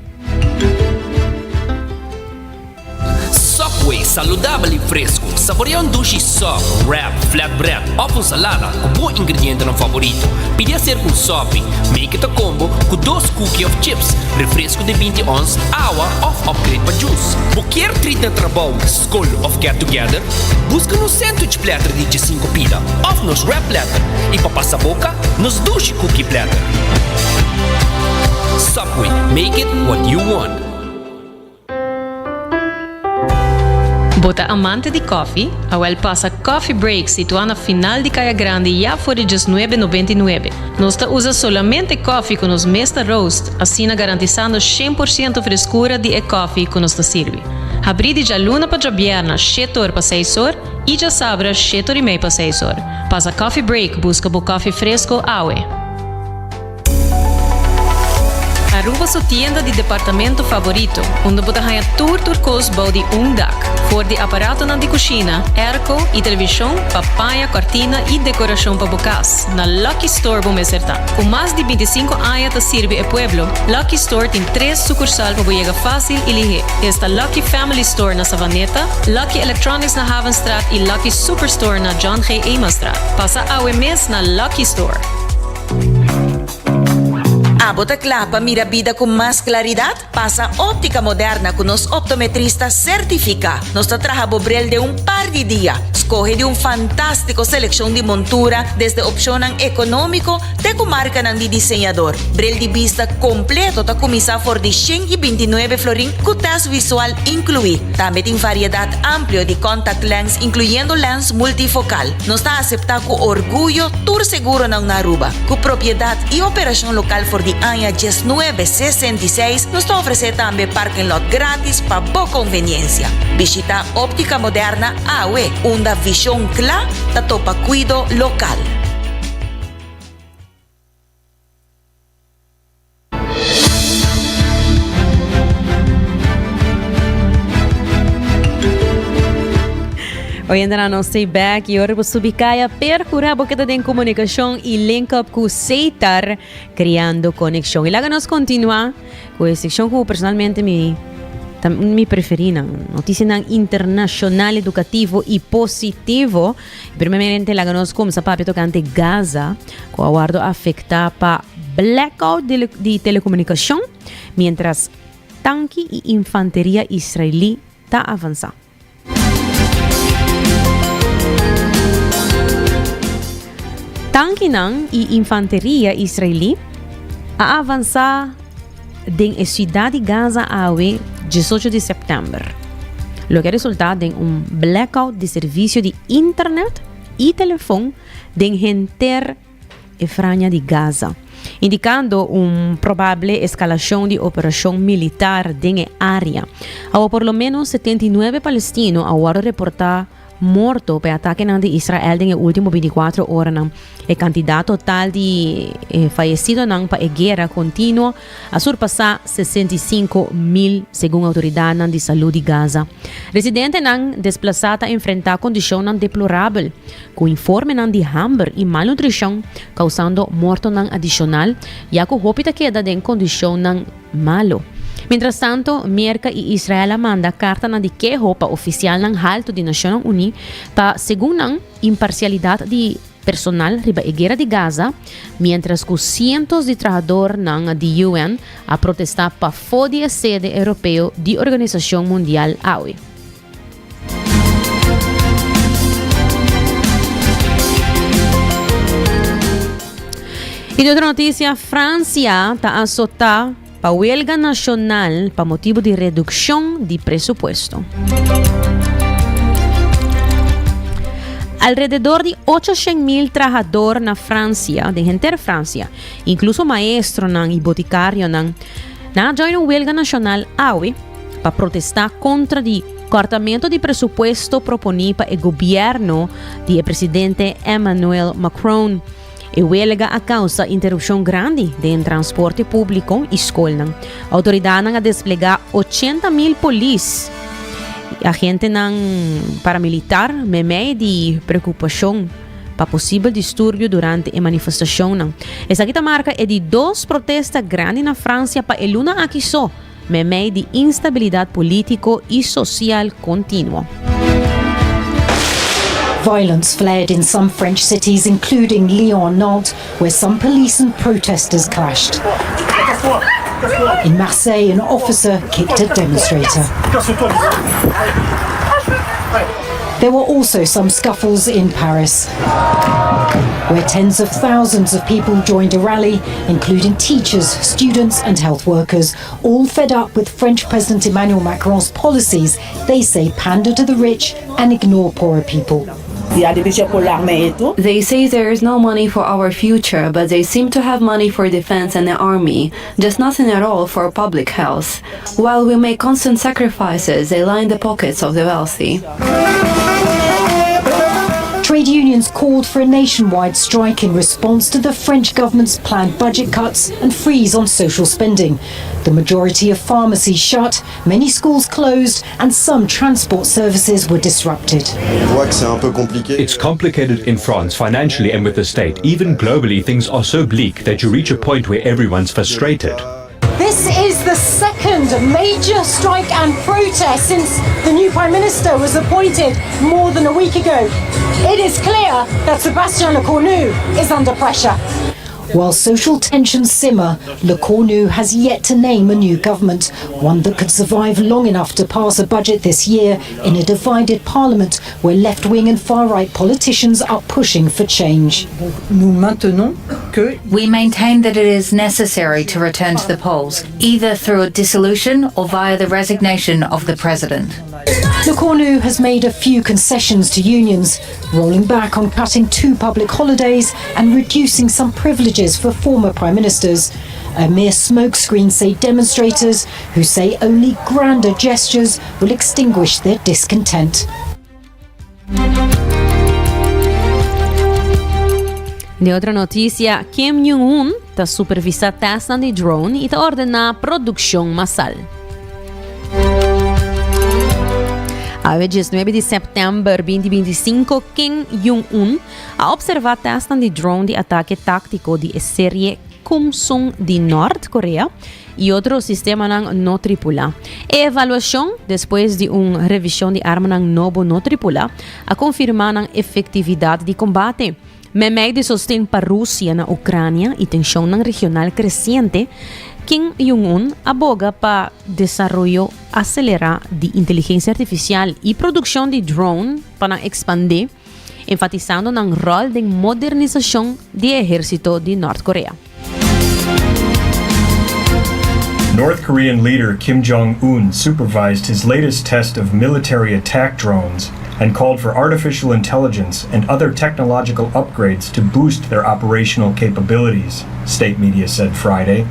Subway saludabel y fresco. Saborea un dushi sop, wrap, flatbread of un salada cu bo ingredientenan favorito. Pidi acerca un sopi, make it a combo cu dos cookie of chips, refresco di 20 ons, awa of upgrade pa juice. Bo kier treat na trabou, scol of get together? Busca nos sandwich platter di 15 pida of nos wrap platter y pa pasa boca, nos dushi cookie platter. Subway, make it what you want. Bo ta amante di koffie? Awel pasa Coffee Break situá na final di Kaya Grandi ya for di djesnuebe nobenta i nuebe. Nos ta usa solamente koffie ku nos mes ta roast, asina garantisando 100% freskura di e koffie ku nos ta sirbi. Habrí di djaluna pa djabièrna shete or pa seis or i djasabra shete or i mei pa seis or. Pasa Coffee Break buska bo koffie fresko awe. Aruba su tienda di departamento favorito, unda bo ta haña tur tur kos bou di un dak. For di aparatonan di kushina, airco i televishon pa paña, kòrtina i dekorashon pa bo kas, na Lucky Store bo mester ta. Ku mas di 25 aña ta sirbi e pueblo, Lucky Store tin tres sukursal pa bo yega fásil i lihé. Esta Lucky Family Store na Savaneta, Lucky Electronics na Havenstraat i Lucky Superstore na John G. Emanstraat. Pasa awe mes na Lucky Store. Abo ta kla pa mira bida ku mas klaridat? Pasa Óptica Moderna ku nos optometrista sertifiká. Nos ta traha bo bril den un par di dia. Skohe di un fantástiko selekshon di montura, desde opshonnan ekonómiko te ku markanan di diseñador. Bril di bista kompleto ta kuminsá for di 129 florin ku tèst visual inkluí. Tambe tin variedat amplio di contact lens inkluyendo lens multifokal. Nos ta aseptá ku orguyo tur seguronan na Aruba. Ku propiedat i operashon lokal for di aña 1966, nos ta ofresé tambe parking lot gratis pa bo konveniensia. Bishitá Óptica Moderna awe, unda vishon kla ta topa kuido lokal. Oyendo nos stay back y ora bo subi kaya percura bo keda den comunicacion y link up cu Seitar creando conexion. Y laga nos continua cu e seccion cu personalmente mi ta mi preferina. Noticianan internacional, educativo y positivo. Primeramente laga nos comsa papia tocante Gaza cu a wordo afecta pa blackout di telecomunicacion mientras tanki y infanteria israelí ta avansa. Tankinan y infanteria israelí a avansa den e ciudad di Gaza awe 18 di september, loke a resulta den un blackout di servicio di internet y telefon den henter e Franja di Gaza, indicando un probable escalacion di operacion militar den e area. Awo por lo menos 79 palestino a wordo reporta morto pa e atakenan di Israel den e ultimo 24 oranan. E cantidad total di e fayecidonan pa e guera continuo a surpasa 65 mil, segun autoridadnan di salud di Gaza. Residentenan desplasa ta enfrenta condicionnan deplorabel, ku informenan di hamber i malnutrishon kausando mortonan adishonal, ya ku hopi ta keda den kondishonnan malu. Mientrastanto, Merka i Israel a manda kartanan di keho pa ofisialnan haltu di Nashonnan Uní pa, segun nan, imparsialidat di personal riba e guera di Gaza, miéntras ku sientos di trahadornan di UN a protestá pafó di e sede europeo di Organisashon Mundial awe. Y di otro noticia, Francia ta azota pa huelga nacional pa motibo di reduccion di presupuesto. Alrededor di 800.000 trahador na Francia, den henter Francia, incluso maestronan y boticarionan, nan a join un huelga nacional awe pa protestá kontra di kòrtamentu di presupuesto proponí pa e gobièrnu di e presidente Emmanuel Macron. E welga a kousa interupshon grandi den transporte públiko i skolnan. Outoridatnan a desplegá 80.000 polis i agentenan paramilitar meimei di preokupashon pa posibel disturbio durante e manifestashonnan. Esaki ta marka e di dos protesta grandi na Fransia pa e luna aki so. Meimei di instabilidat polítiko i sosial kontinuo. Violence flared in some French cities, including Lyon and Nantes, where some police and protesters clashed. In Marseille, an officer kicked a demonstrator. There were also some scuffles in Paris, where tens of thousands of people joined a rally, including teachers, students, and health workers, all fed up with French President Emmanuel Macron's policies they say pander to the rich and ignore poorer people. They say there is no money for our future, but they seem to have money for defense and the army, just nothing at all for public health. While we make constant sacrifices, they line the pockets of the wealthy. Trade unions called for a nationwide strike in response to the French government's planned budget cuts and freeze on social spending. The majority of pharmacies shut, many schools closed, and some transport services were disrupted. It's complicated in France financially and with the state. Even globally, things are so bleak that you reach a point where everyone's frustrated. This is the second major strike and protest since the new Prime Minister was appointed more than a week ago. It is clear that Sebastian Lecornu is under pressure. While social tensions simmer, Lecornu has yet to name a new government, one that could survive long enough to pass a budget this year in a divided parliament where left wing and far right politicians are pushing for change. We maintain that it is necessary to return to the polls, either through a dissolution or via the resignation of the president. Lecornu has made a few concessions to unions, rolling back on cutting two public holidays and reducing some privileges for former prime ministers. A mere smokescreen, say demonstrators, who say only grander gestures will extinguish their discontent. Den otro noticia, Kim Jong-un ta supervisa testnan di drone y ta ordena produccion masal. Awe 19 di september 2025, Kim Jong-un a observa testnan di drone di atake tactico di e serie Kumsung di Nort Korea y otro sistemanan no tripula. E evaluacion, despues di un revision di armanan nobo no tripula, a confirma nan efectividad di combate. Meimei di sosten pa Rusia na Ucrania y tensionnan regional creciente, Kim Jong-un a boga pa desaroyo acelera di inteligencia artificial y produccion di drone pa nan expande, enfatisando nan rol den modernisacion di e ehercito di Nort Korea. North Korean leader Kim Jong un supervised his latest test of military attack drones and called for artificial intelligence and other technological upgrades to boost their operational capabilities, state media said Friday.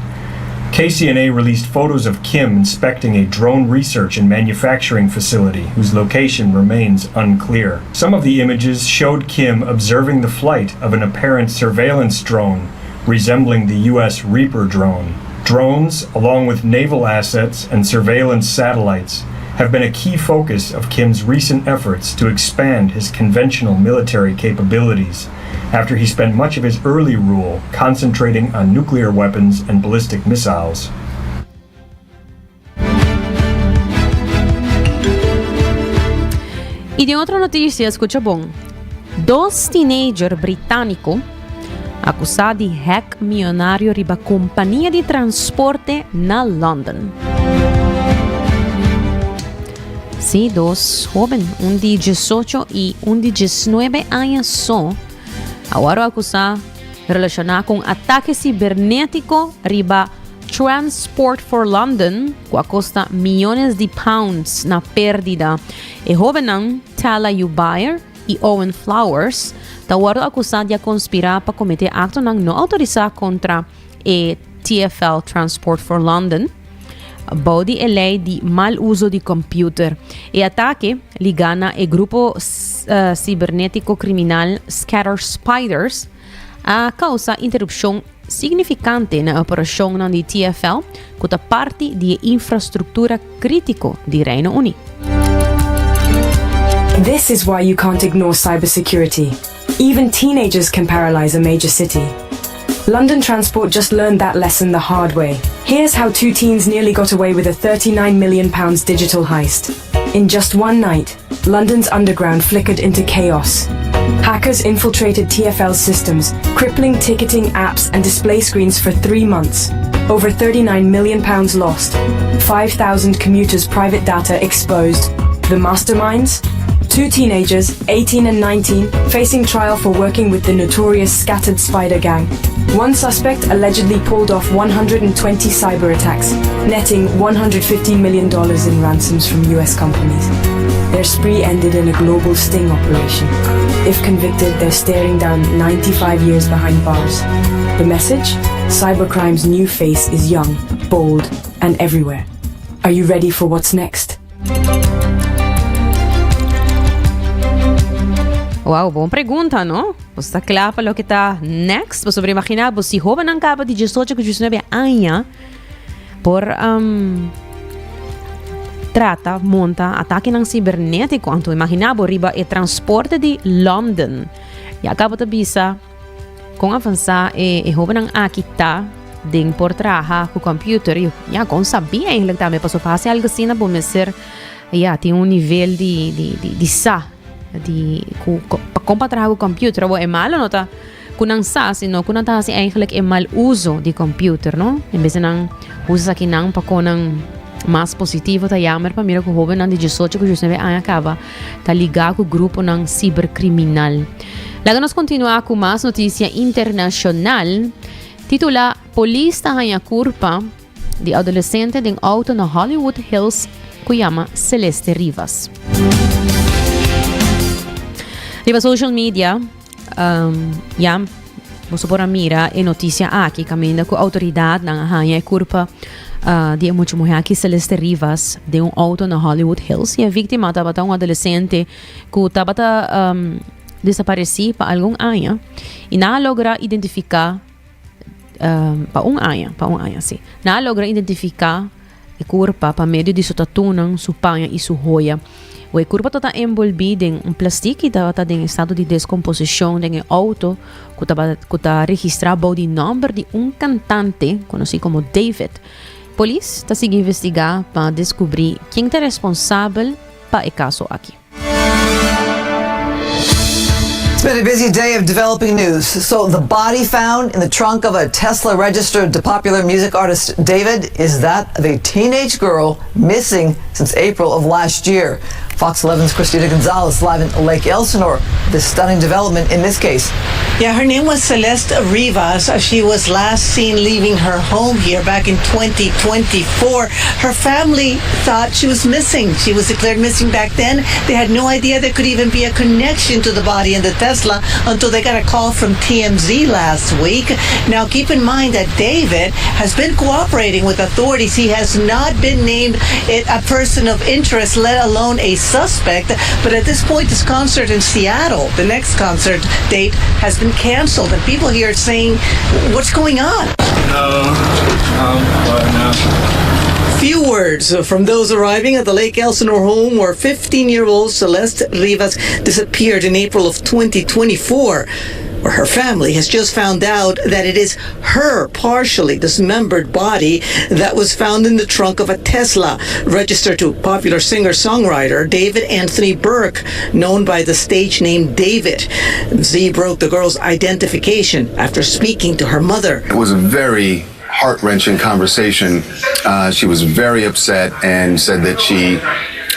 KCNA released photos of Kim inspecting a drone research and manufacturing facility whose location remains unclear. Some of the images showed Kim observing the flight of an apparent surveillance drone resembling the U.S. Reaper drone. Drones, along with naval assets and surveillance satellites, have been a key focus of Kim's recent efforts to expand his conventional military capabilities after he spent much of his early rule concentrating on nuclear weapons and ballistic missiles. Y den otro noticia, scucha bon. Dos teenager britanico acusa di hack miyonario riba compania di transporte na London. Sí, dos hoben, un di 18 y un di 19 aña so, awor acusa relaciona cu atake cibernetico riba Transport for London, cu a costa miyones di pounds na perdida. E hobennan Tala Jubair y Owen Flowers ta wordo acusa di a conspira pa comete actonan no autorisa contra e TfL Transport for London bou di e ley di mal uso di computer. E atake liga na e grupo cibernetico criminal Scatter Spiders a causa interrupcion significante na e operacionnan di TfL cu ta parti di e infrastructura critico di Reino Uni. This is why you can't ignore cybersecurity. Even teenagers can paralyze a major city. London Transport just learned that lesson the hard way. Here's how two teens nearly got away with a £39 million digital heist. In just one night, London's underground flickered into chaos. Hackers infiltrated TfL systems, crippling ticketing apps and display screens for three months. Over £39 million lost. 5,000 commuters' private data exposed. The masterminds? Two teenagers, 18 and 19, facing trial for working with the notorious Scattered Spider Gang. One suspect allegedly pulled off 120 cyber attacks, netting $150 million in ransoms from US companies. Their spree ended in a global sting operation. If convicted, they're staring down 95 years behind bars. The message? Cybercrime's new face is young, bold, and everywhere. Are you ready for what's next? Wow, bon pregunta, no? Bo ta kla pa loke ta next? Bo por imaginá bo si hóbennan kaba di 18 ku 19 aña por um, trata, monta atakenan sibernétiko. Anto imaginá bo riba e transporte di London. Ya kaba ta bisa kon avansá e, e hóbennan aki ta den por traha ku computer. I ya, kon sabí eigenlijk tambe paso pa hasi algo asina bo mester ya tin un nivel di di di di sa di ku pa kon pa traha ku computer. Awor e malo no ta ku nan sa sino ku nan ta hasi eigenlijk e mal uso di computer no. En bes di nan usa esakinan pa kon nan mas positivo ta jammer pa mira ku hóbennan di diesocho ku diesnuebe aña kaba ta ligá ku gruponan cibercriminal. Laga nos kontinuá ku mas notisia internashonal. Titulá Polis ta haña kurpa di adolesente den outo na Hollywood Hills ku yama Celeste Rivas. Riba social media um, ya boso por a mira e notisia aki kaminda ku outoridatnan a haña e kurpa uh, di e mucha muhé aki Celeste Rivas den un outo na Hollywood Hills. I e víktima tabata un adolesente ku tabata um, desaparesí pa algun aña i nan a logra identifiká um, pa un aña, pa un aña sí. Nan a logra identifiká e kurpa pa medio di su tatunan, su paña i su hoya. O e kurpa tabata enbolbí den un plastik i tabata den estado di deskomposishon den e outo ku tabata ku ta registrá bou di nòmber di un kantante konosí komo David. Polis ta sigui investigá pa deskubrí ken ta responsabel pa e kaso aki. It's been a busy day of developing news. So the body found in the trunk of a Tesla registered to popular music artist David is that of a teenage girl missing since April of last year. Fox 11's Christina Gonzalez live in Lake Elsinore. This stunning development in this case. Yeah, her name was Celeste Rivas. She was last seen leaving her home here back in 2024. Her family thought she was missing. She was declared missing back then. They had no idea there could even be a connection to the body in the Tesla until they got a call from TMZ last week. Now, keep in mind that David has been cooperating with authorities. He has not been named a person of interest, let alone a suspect. But at this point, this concert in Seattle, the next concert date, has been canceled. And people here are saying, what's going on? No, um, no. Few words from those arriving at the Lake Elsinore home where 15 year old Celeste Rivas disappeared in April of 2024 where her family has just found out that it is her partially dismembered body that was found in the trunk of a Tesla registered to popular singer songwriter David Anthony Burke, known by the stage name David. Z broke the girl's identification after speaking to her mother. It was a very heart wrenching conversation. Uh, she was very upset and said that she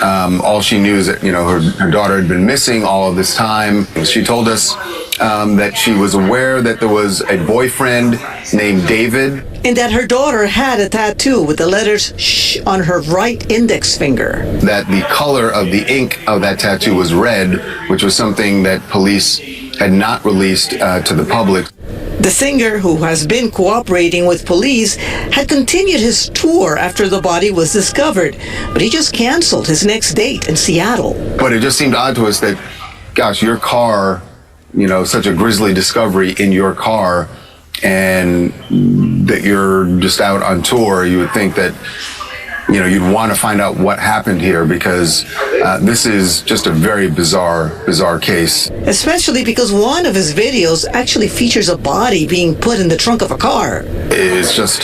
um, all she knew is that you know her, her daughter had been missing all of this time. She told us um, that she was aware that there was a boyfriend named David. And that her daughter had a tattoo with the letters SH on her right index finger. That the color of the ink of that tattoo was red, which was something that police had not released uh, to the public. The singer, who has been cooperating with police, had continued his tour after the body was discovered, but he just canceled his next date in Seattle. But it just seemed odd to us that, gosh, your car, you know, such a grisly discovery in your car, and that you're just out on tour, you would think that you know, you'd want to find out what happened here because uh, this is just a very bizarre, bizarre case. Especially because one of his videos actually features a body being put in the trunk of a car. It's just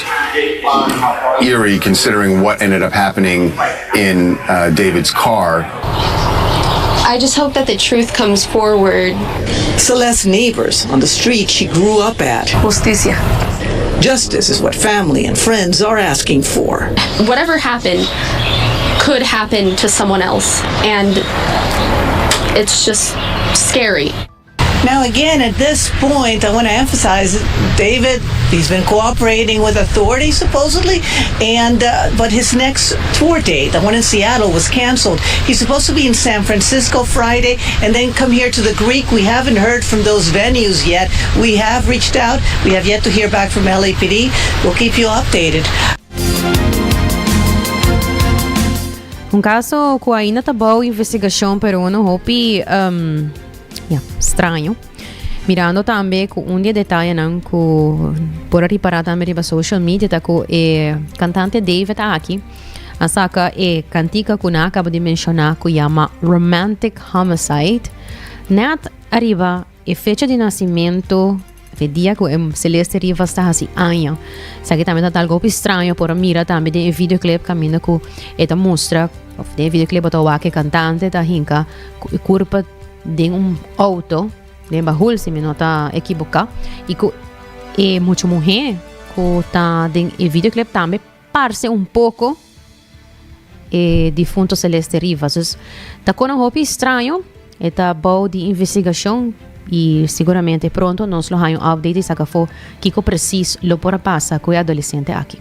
eerie considering what ended up happening in uh, David's car. I just hope that the truth comes forward. Celeste's neighbors on the street she grew up at. Justicia. Justice is what family and friends are asking for. Whatever happened could happen to someone else, and it's just scary. Now, again, at this point, I want to emphasize David, he's been cooperating with authorities supposedly, and uh, but his next tour date, the one in Seattle, was canceled. He's supposed to be in San Francisco Friday and then come here to the Greek. We haven't heard from those venues yet. We have reached out. We have yet to hear back from LAPD. We'll keep you updated. Un caso cu ainda ta bou investigacion pero uno hopi um, ja, straño. Mirando tambe cu un di e detayenan cu por a ripara tambe riba social media ta cu e cantante David aki a saca e cantica cu nan a caba di menciona cu yama Romantic Homicide net ariba e fecha di nacimento e dia cu e Celeste Rivas ta haci aña. Esaki tambe ta algo hopi straño por a mira tambe den e videoclip caminda cu e ta mustra of den e videoclip bo ta wak e cantante ta hinca cu e curpa den un auto, den bahul si mi no ta ekiboká, i ku e mucha muhé ku ta den e videoclip tambe parse un poko e difunto Celeste Rivas. Dus ta kona hopi straño, e ta bou di investigashon i siguramente pronto nos lo haña un update i saka afó kiko presis lo por a pasa ku e adolesente aki.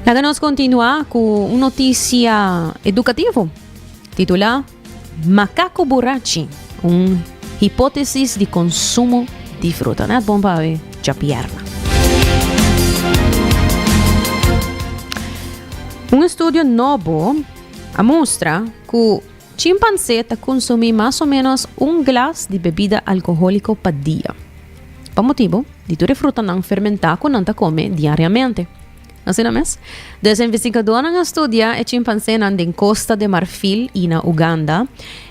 Laga nos continua cu un noticia educativo titula Macaco Burachi, un hipótesis di consumo di fruta. Net bon pa awe djapierna. Un estudio nobo a mustra cu chimpansé ta consumi mas o menos un glas di bebida alcoholico pa dia. Pa motibo di tur e frutanan fermentá ku nan ta kome diariamente. Asina mes, des investigadónan a studia e chimpansénan den Kosta de Marfil i na Uganda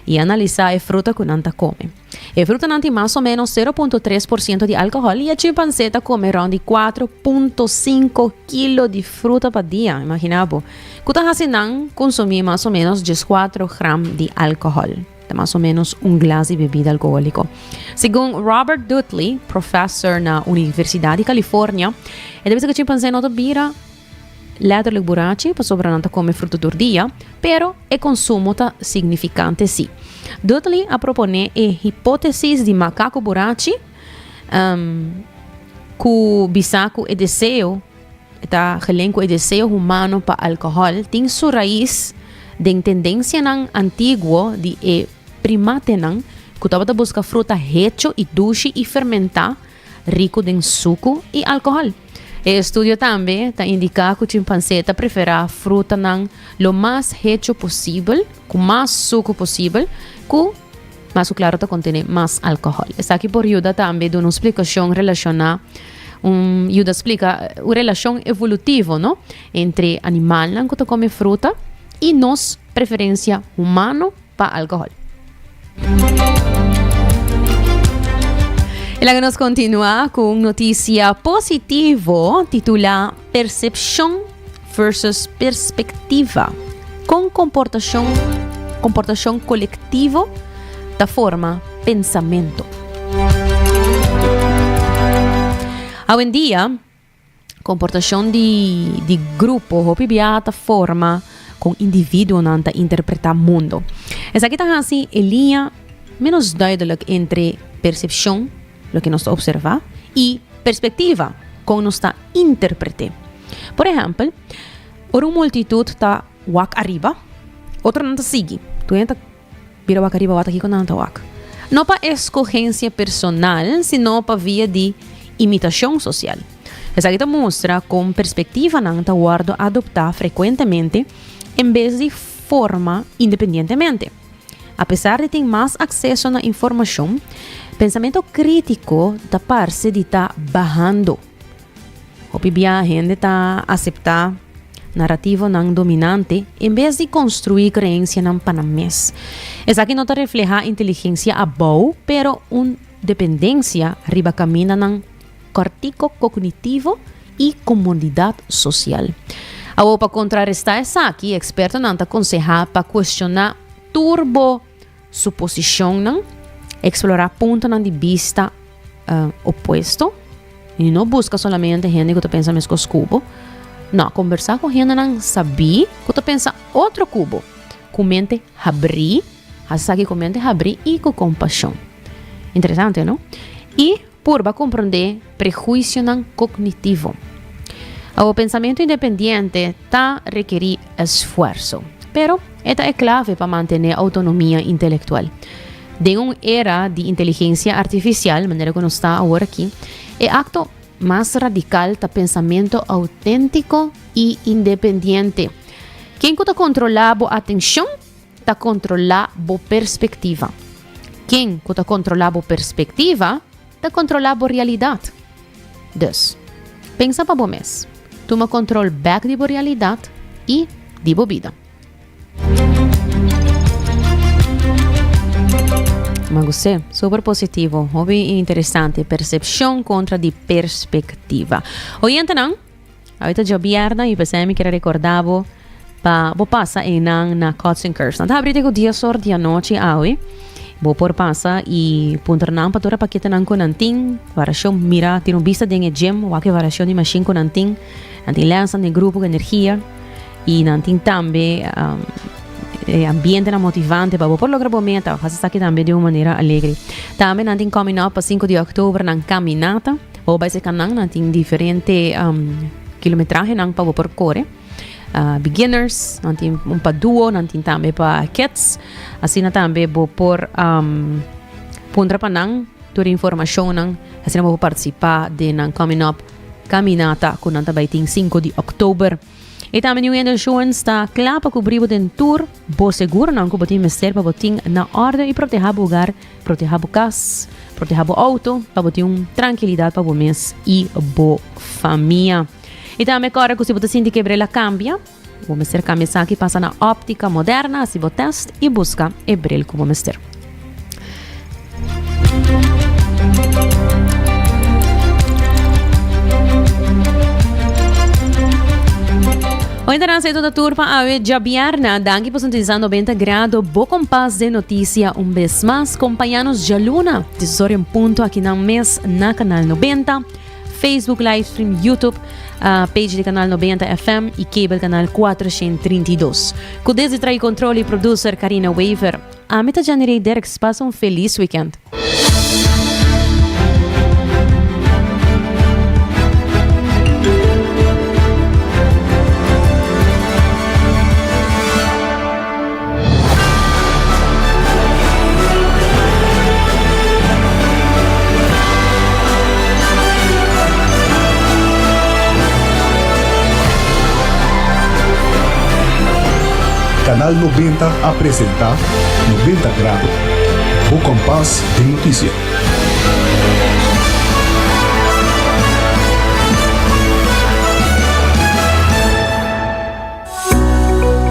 i a analisá e fruta ku nan ta kome. E frutanan tin mas o ménos 0.3 por siento di alkohòl i e chimpansé ta kome rònt di 4.5 kilo di fruta pa dia, imaginá bo, ku ta hasi nan konsumí mas o ménos 14 gram di alkohòl. Ta mas o menos un glas di bebida alcoholico. Segun Robert Dudley, professor na Universidad di California, e ta bisa cu chimpansé no ta bira letterlijk burachi pasobra nan ta come fruta tur dia, pero e consumo ta significante si. Dudley a propone e hipotesis di macaco burachi, um, cu bisa cu e deseo E ta gelen ku e deseo humano pa alkohòl tin su rais den tendensianan antiguo di e primatenan ku tabata buska fruta hecho i dushi i fermentá riku den suku i alkohòl. E estudio tambe ta indiká ku chimpansé ta preferá frutanan lo mas hecho posibel, ku mas suku posibel, ku mas ku klaro ta kontené mas alkohòl. Esaki por yuda tambe duna un splikashon relashoná un yuda splika un relashon evolutivo no entre animalnan ku ta kome fruta i nos preferensia humano pa alkohòl. I laga nos kontinuá ku un notisia positivo titulá Persepshon versus perspektiva. Kon komportashon komportashon kolektivo ta forma pensamentu? Awendia, komportashon di di grupo hopi bia ta forma kon individuonan ta interpretá mundo. Esaki ta hasi e liña ménos duidelijk entre persepshon, loke nos ta observá, i perspektiva, kon nos ta interpret'é. Por ehèmpel, ora un multitut ta wak ariba, otronan ta sigui. Tur hende ta bira wak ariba, wak ta kiko nan ta wak. No pa eskogensia personal, sino pa via di imitashon sosial. Esaki ta mustra kon perspektivanan ta wòrdu adoptá frekuentemente en bes di forma independientemente. Apesar di tin mas akseso na informashon, pensamentu krítiko ta parse di ta bahando. Hopi bia hende ta aseptá narativonan dominante en bes di konstruí kreensianan pa nan mes. Esaki no ta reflehá inteligensia abou, pero un. dependensia riba kamindanan kòrtiko kognitivo i komodidat sosial. Awor pa kontrarestá esaki, ekspertonan ta konsehá pa kuestioná tur bo suposishonnan, eksplorá puntonan di bista opuesto i no buska solamente hende ku ta pensa meskos ku bo. No, kombersá ku hendenan sabí ku ta pensa otro ku bo, ku mente habrí, hasi esaki ku mente habrí i ku kompashon. Interesante, no? I Purba komprondé prehuisionan kognitivo. Awor, pensamentu independiente ta rekerí esfuerso, pero e ta e klave pa mantené outonomia intelektual. Den un era di inteligensia artifisial, manera ku nos ta awor aki, e akto mas radikal ta pensamentu outéntiko i independiente. Ken ku ta kontrolá bo atenshon ta kontrolá bo perspektiva. Ken ku ta kontrolá bo perspektiva ta kontrolá bo realidat. Dus, pensa pa bo mes. Tuma kontrol bèk di bo realidat i di bo bida. Ma gust'é, super positivo, hopi interesante. Persepshon kontra di perspektiva. Oyentenan, Awe ta djabièrnè i p'esei mi kier a rekordá bo pa bo pasa einan na Cuts and Curves. Nan ta habri te ku dies or di anochi awe. Bo por pasa i puntra nan pa tur e paketenan ku nan tin. Varashon, mira, tira un bista den e gym, wak e varashon di mashin ku nan tin. Nan tin lèsnan den grupo ku energia i nan tin tambe e ambientenan motivante pa bo por logra bo meta. Hasi esaki tambe di un manera alegre. Tambe nan tin coming up pa sinku di òktober nan kaminata. Bo bai serka nan, nan tin diferente um, kilometrahenan pa bo por kore. Uh, beginners, nan tin un pa duo, nan tin tambe pa kids. Asina tambe bo por um, puntra pa nan tur informacionnan, asina bo por participa den nan coming up caminata ku nan ta bai tin 5 di oktober. E tambe New End Insurance ta kla pa kubri bo den tur bo seguronan ku bo tin mester pa bo tin na orde i proteha bo hogar, proteha bo kas, proteha bo outo, pa bo tin un trankilidat pa bo mes i bo famia. I tambe kòrda ku si bo ta sinti ke bril a kambia, bo mester kambia esaki pasa na Optica Moderna hasi bo tèst i buska e bril ku bo mester. Hoy ta ta tur pa awe djabièrnè. Danki pa sintonisa 90 Grado, bo kompas den notisia un bes mas. Kompañanos djaluna, 10 or en punto aki nan mes na Kanal 90. Facebook livestream, YouTube, uh, page di Canal 90 FM y cable Canal 432. Cu desde trai control y producer Karina Wever. Ami ta Janirey Derks, pasa un feliz weekend. Canal 90 a presenta 90 Grado, bo kompas den notisia.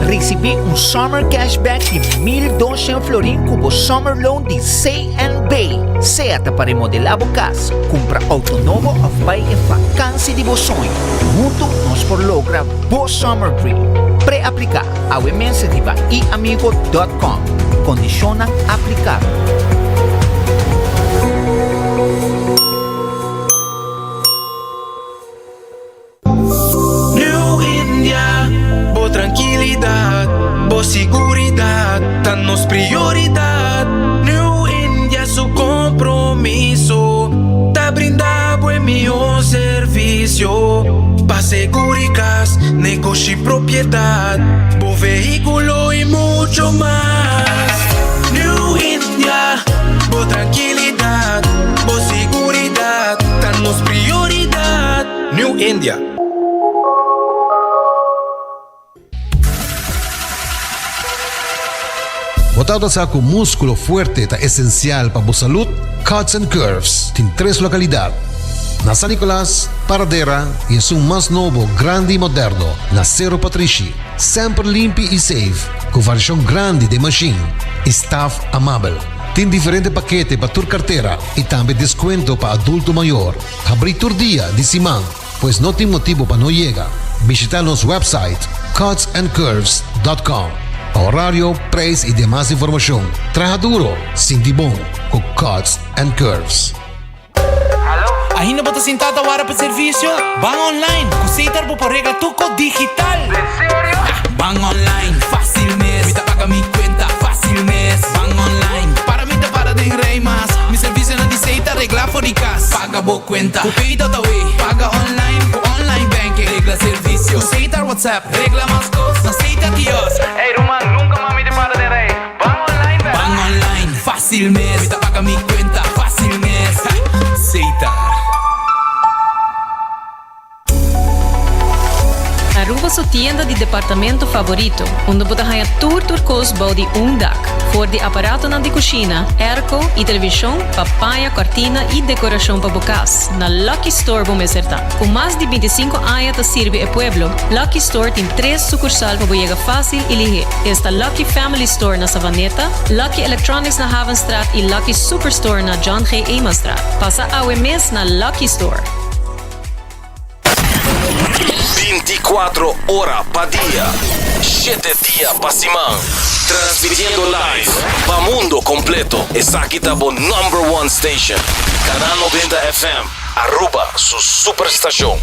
Risibí un Summer Cashback di 1200 florin ku bo Summer Loan di CNB. Sea ta pa remodelá bo kas, kumpra outo nobo òf bai e vakansi di bo soño. Huntu nos por logra bo Summer Dream. Pre-apliká awe mes riba iamigo.com. Kondishonnan aplikabel. New India, bo trankilidat, bo siguridat ta nos prioridat. New India su kompromiso ta brinda bo e mihó servisio pa seguri kas, negoshi, propiedat, bo vehíkulo i mucho mas. New India, bo trankilidat, bo siguridat ta nos prioridat. New India. Bo tabata sa ku múskulo fuerte ta esensial pa bo salud? Cuts and Curves tin tres lokalidat, na San Nicolas, Paradera i esun mas nobo, grandi i moderno, na Sero Patrishi. Semper limpi i safe, ku variashon grandi den mashin i staf amabel. Tin diferente pakete pa tur kartera i tambe deskuento pa adulto mayor. Habrí tur dia di siman, pues no tin motibu pa no yega. Bishitá nos website cutsandcurves.com pa horario, prijs i demas informashon. Traha duro, sinti bon ku Cuts and Curves. Ainda bo ta sintá ta wara pa servisio? Ban online! Ku Setar bo por regla tur kos digital! Ban online, fásil mes! Mi ta paga mi kuenta, fásil mes! Ban online, para mi ta para den rei mas! Mi servisionan di Setar regla for di kas! Paga bo kuenta ku Pay.awe! Paga online ku online banking! Regla servisio ku Setar WhatsApp! Regla mas kos na Setar Kiosk! Ey ruman, nunka mas mi ta para den rei! Ban online bèk! Ban online, fásil mes! Mi ta paga mi kuenta, fásil mes! Setar. Aruba su tienda di departamento favorito, unda bo ta haña tur tur kos bou di un dak. For di aparatonan di kushina, airco i televishon pa paña, kòrtina i dekorashon pa bo kas, na Lucky Store bo mester ta. Ku mas di bintisinko aña ta sirbi e pueblo, Lucky Store tin tres sukursal pa bo yega fásil i lihé. Esta Lucky Family Store na Savaneta, Lucky Electronics na Havenstraat i Lucky Superstore na John G. Emanstraat. Pasa awe mes na Lucky Store! Binticuatro ora pa dia, shete dia pa siman. Transmitiendo live pa mundo completo. Esaki ta bo number one station. Canal 90 FM, Aruba su superstacion.